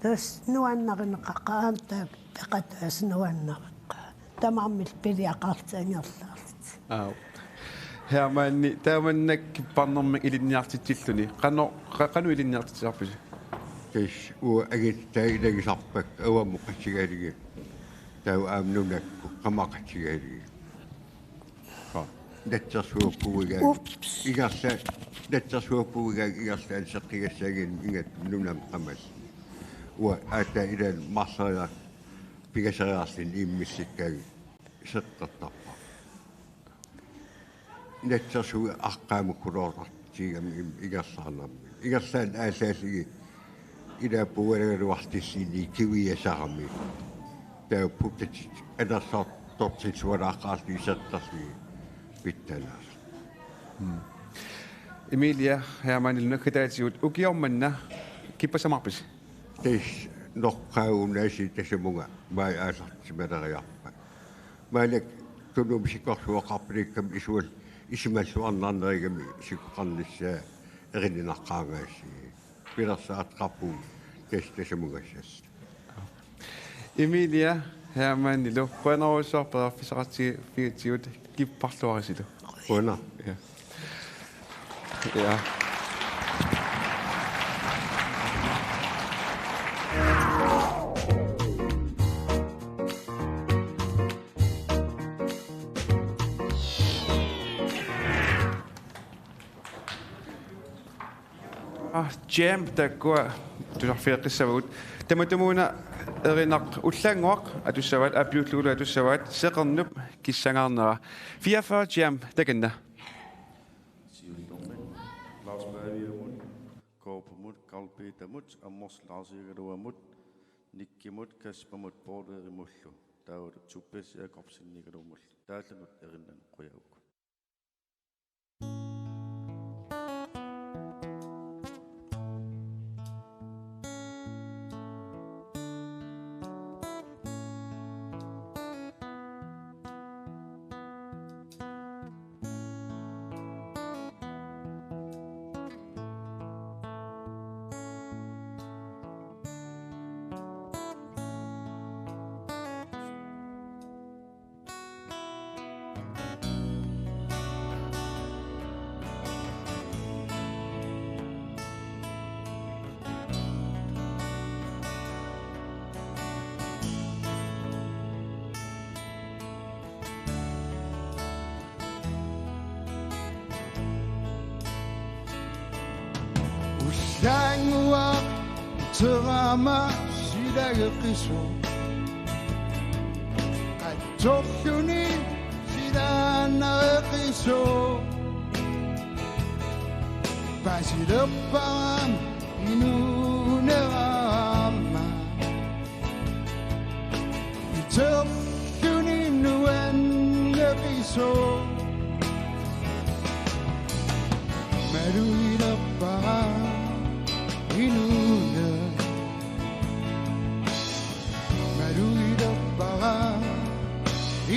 Tassa nuannarineqaqqaarami taava peqataasut nuannareqqaat. Tamarmik piliaqarlutik angerlaarlutik. Aap. Hermanni, taamannak kipparnermik ilinniartitsilluni. Qanoq, qa-, qanoq ilinniartitsisarpisi? Tassa uanga angutit taava ilagisarpakka avammut qatigalugit. Taava aamma nunakkut qamaqatigalugit. Natsersuuppugut. Ups. Ingerla-, natsersuuppugut ingerlaannaq seqqigassaaginnarlugu nunamut qamalluni. Uanga aatsaat ilaanni marloriarlunga pingasoriarlunga immillikkaangat seqqortarpara. Natsersuut aqqaamakkuloortartigami im-, ingerlaarnermi. Ingerlaannaq aallaallugit ilaa puualagaluartilluni kiviasarami. Taava puttatit anersaartortillualaaqqaarlugit seqqorlugit pitsanaasoq. Mm. Emilia Hermanni, nunakkataatigut ukioq manna kippassamaarpisi? Tassa noqqaagunaasiit tasamunga maajip aallartissimaleriarpat. Maannakkut Tunumi sikorsuaqarpilikkami isual-, isumalluarnarnerugami sikoqarnissaa erininaqqaarngaasiit. Pilersaartaqarpugut tassa tasamunga assalluta. Emilia Hermannilu qujanarujussuaq periarfissaqartigigatsigut, kipparluarisilu. Qujanaq. Ja. Ja. Ah, Jam taakkua tusarfigeqqissavagut. Tamatumuuna erinaq ullaannguaq atussavaat, apiullugulu atussavaat, Seqernup kissangaarnera. Fireogfyrre Jam, takanna. Siullermik Lars Paviamut, Koopumut, Karl Petermut, Ammors Larsigaluamut, Nikkimut, Kaspermut, Paul Erimullu, taavalu Tobias Jakobsenigalumullu, taallanut erinnani qujavugut. Ullaannguaq terama silageqisoq. Qatsorluni silaannareqisoq. Pasilerpara inuunerama. Iterluni nuanneqisoq. Malugilerpara inuuneq. Malugilerpara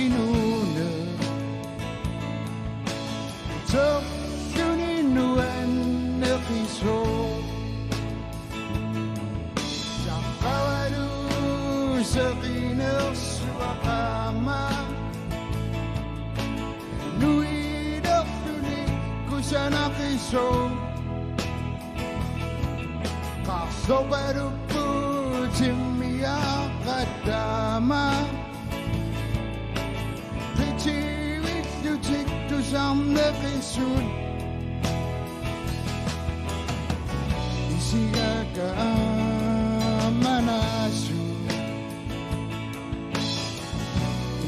inuuneq. Iterluni nuanneqisoq. Saqqavalu seqinersuaqaama. Nuilerluni kusanaqisoq. Qarsorpaluppoq timmiaqattaama. Qitiuillutik tusarneqisut. Isigakka aamma naasut.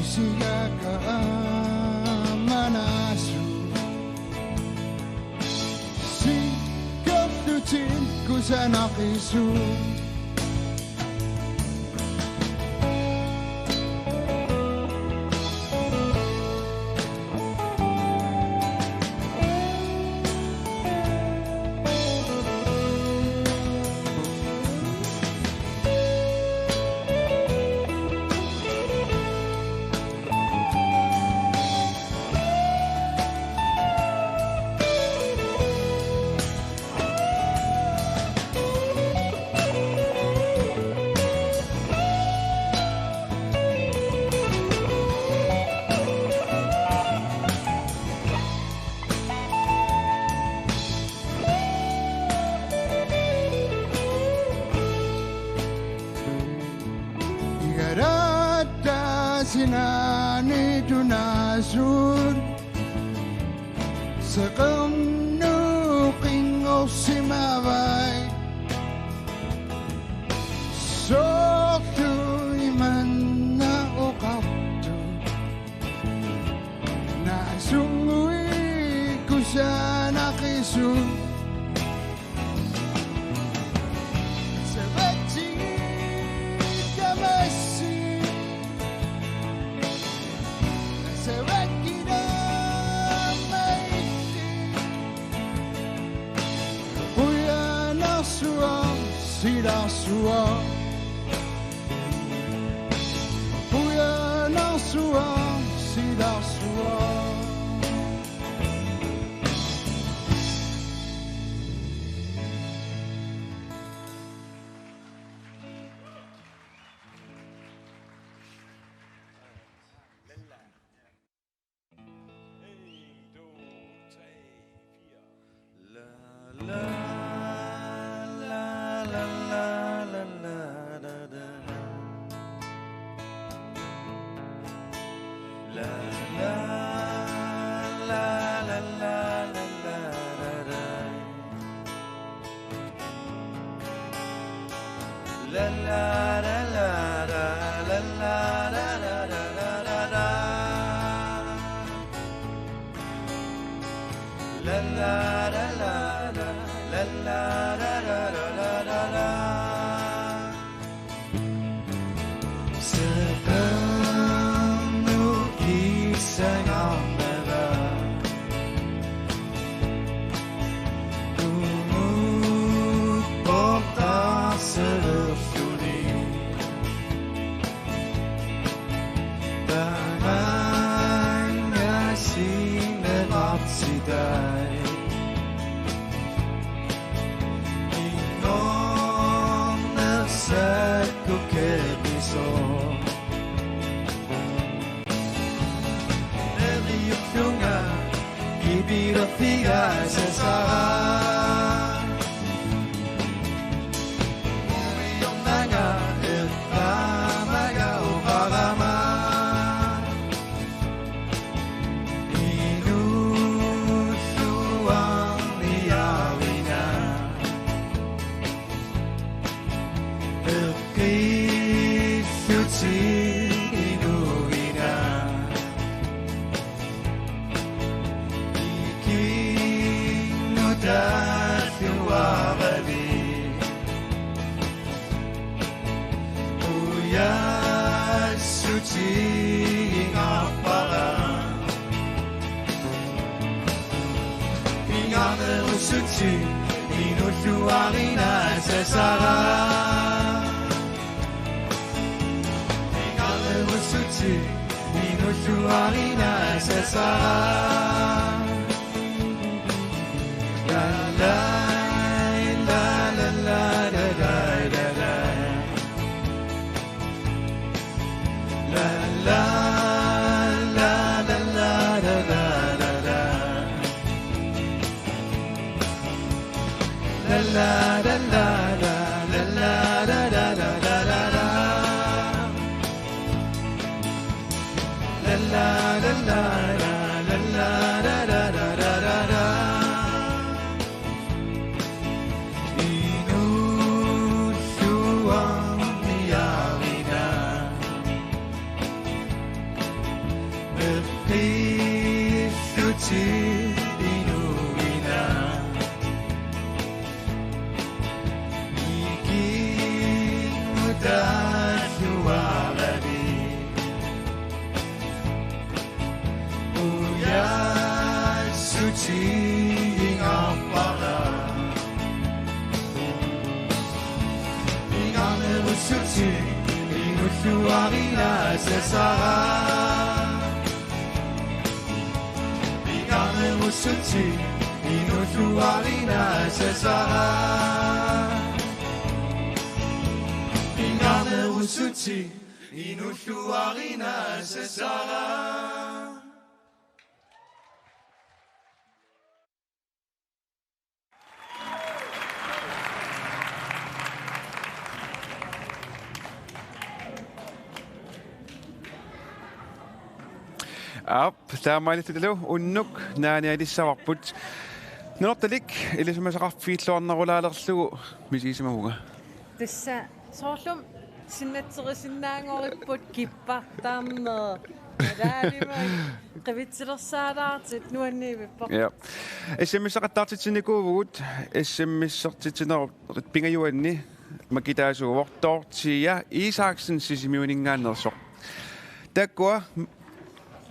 Isigakka aamma naasut. Sikkorlutik kusanaqisut. Igaratta sinaani tunaasut. Seqernup qinngorsimavai. Soorlu imanna oqartoq. Naasunnguit kusanaqisut. Savatsigit tamassi. Savakkit aamma illit. Qujanarsuaq, silarsuaq. Qujanarsuaq, silarsuaq. Aap, taamaalillutalu unnuk naanialissavarput. Nunatta Lik, ilisimasaqarfigilluarnerulaalerlugu misigisimavunga. Tassa soorlu sinnatserisinnaassagaripput kippartarneq. Alaalimik qivitsilersaalaartut nuanniivippoq. Ja. S M S-eqattaartitsinikuuvugut, S M S-ertitsinerup pingajuanni makitaasuuvoq Dorthea Isaksen Sisimiuninngaanneersoq. Taakkua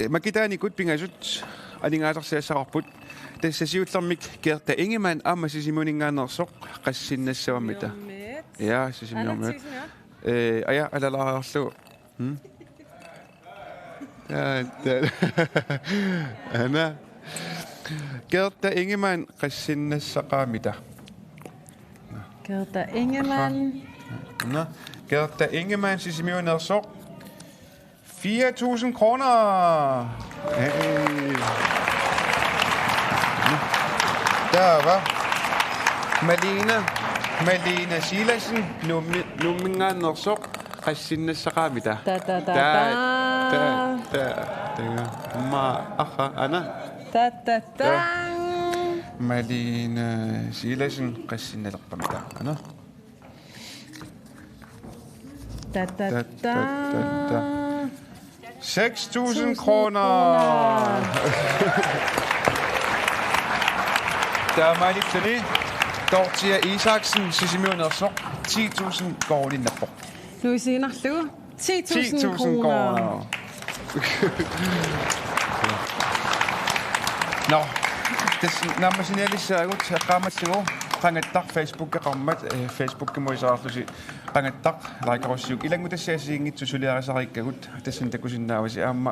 makitaanikut pingasut aningaasarsiassaqarput. Tassa siullermik Gerda Ingemann aamma Sisimiuninngaanneersoq, qassinnassavarmita. Sisimiormiit. Ja, Sisimiormiit. Alatsigisinnaa. Ee, aja, alalaarlugu. Hmm? Taa, taa. Ana. Gerda Ingemann, qassinnassaqaammita? Gerda Ingemann. Nå, Gerda Ingemann, Sisimiuneersoq. Fire tusind kroner. Hey. Taava Malene, Malene Silassen, Nuummi-, Nuumminngaanneersoq, qassinnassaqaammita? Ta, ta, ta, ta, ta. Ta, ta. Taga. Aamma arra, aana. Ta, ta, ta. Malene Silassen, qassinnalerpamik taava, aana. Ta, ta, ta, ta, ta. Seks tusind kroner. Taamaalilluni Dorthea Isaksen, Sisimiuneersoq, ti tusind koruuniinnarpoq. Nuisiinnarlugu ti tusind kroner. Nå, tassa naammassinialissaagut, eqqaamallugu qangattaq Facebookeqarmat, eh, Facebookimut iserarlusi qangattaq likerussiuk, ilanngutassiaq assigiinngitsut suliarisariikkagut, tassani takusinnaavasi aamma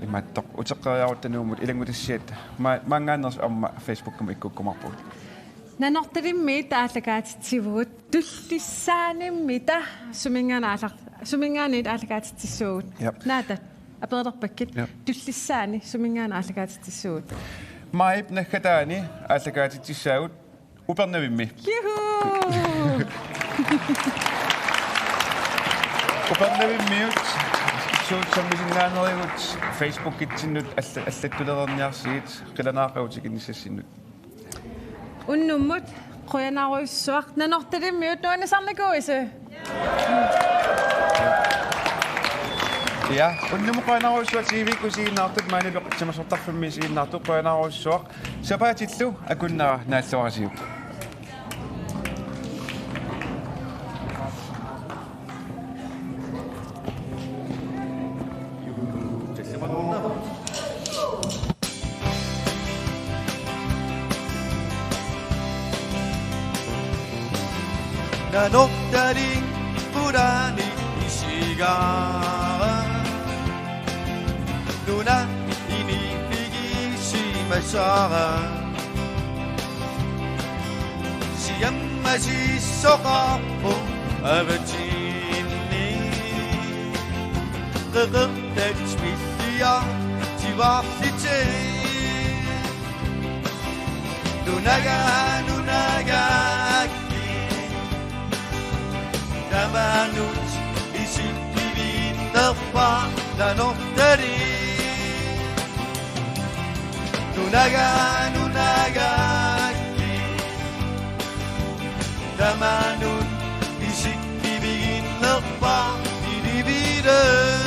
imaattoq uteqqeriarutta Nuummut ilanngutassiat ma-, maanngaanneersut aamma Facebookimut ikkukkumaarpugut. Nanortalimmiit aallakaatitsivugut, Tullissaanimmita suminngaanniit aalla-, suminngaanniit aallakaatitsissuugut. Jep. Naata, apereerpakkit. Jep. Tullissaani suminngaanniit aallakaatitsissuugut. Maajip naggataani aallakaatitsissaagut Upernavimmi. Juhu! Upernavimmiut suut sammisinnaanerigut Facebookitsinnut alla-, allattulereerniarsigit, qilanaaqagut tikinnissassinnut. Unnummut qujanarujussuaq. Nanortalimmiut nuannisarnikuuisi? Ja, unnummut qujanarujussuaq T V-kkut isiginnaartut, maani Peqqissimasortarfimmi isiginnaartut, qujanarujussuaq. Sapaatillu akunnera naalluarisiuk. Nanortalik qulaani isigaara. Nuna iniffigiissimasaara. Siammasissoqarpoq avatinni. Qeqertat smilliartivaarlutik. Nunaga, nunagakki. Tamanut isikkiviinnerpaaq Nanortalik. Nunaga, nunagakki. Tamanut isikkiviinnerpaaq Ilulissat.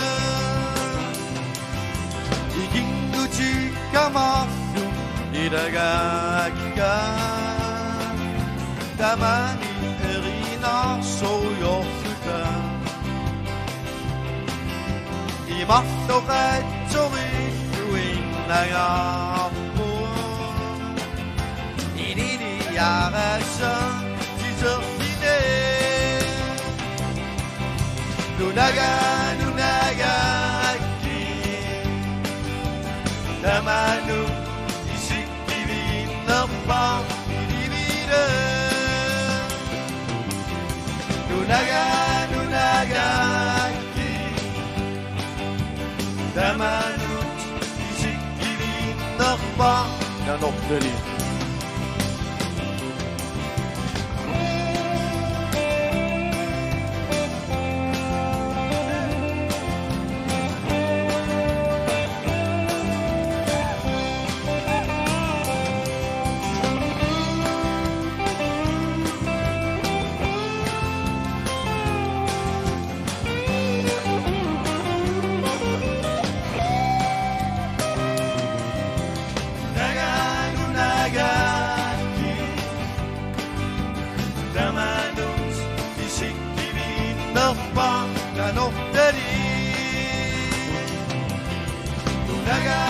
Ikinngutikka marluk ilagaakka. Tamanit erinarsorujorluta. Imarloqaatsorilluinnangaarput. Ininiarassa tiserfine. Nunaga, nunagakki. Tamanut isikkiviinnerpaaq Ilulissat. Nunaga, nunagakki. Tamanut isikkiviinnerpaaq Nanortalik. Tamanut isikkiviinnerpaaq Nanortalik. Nunaga,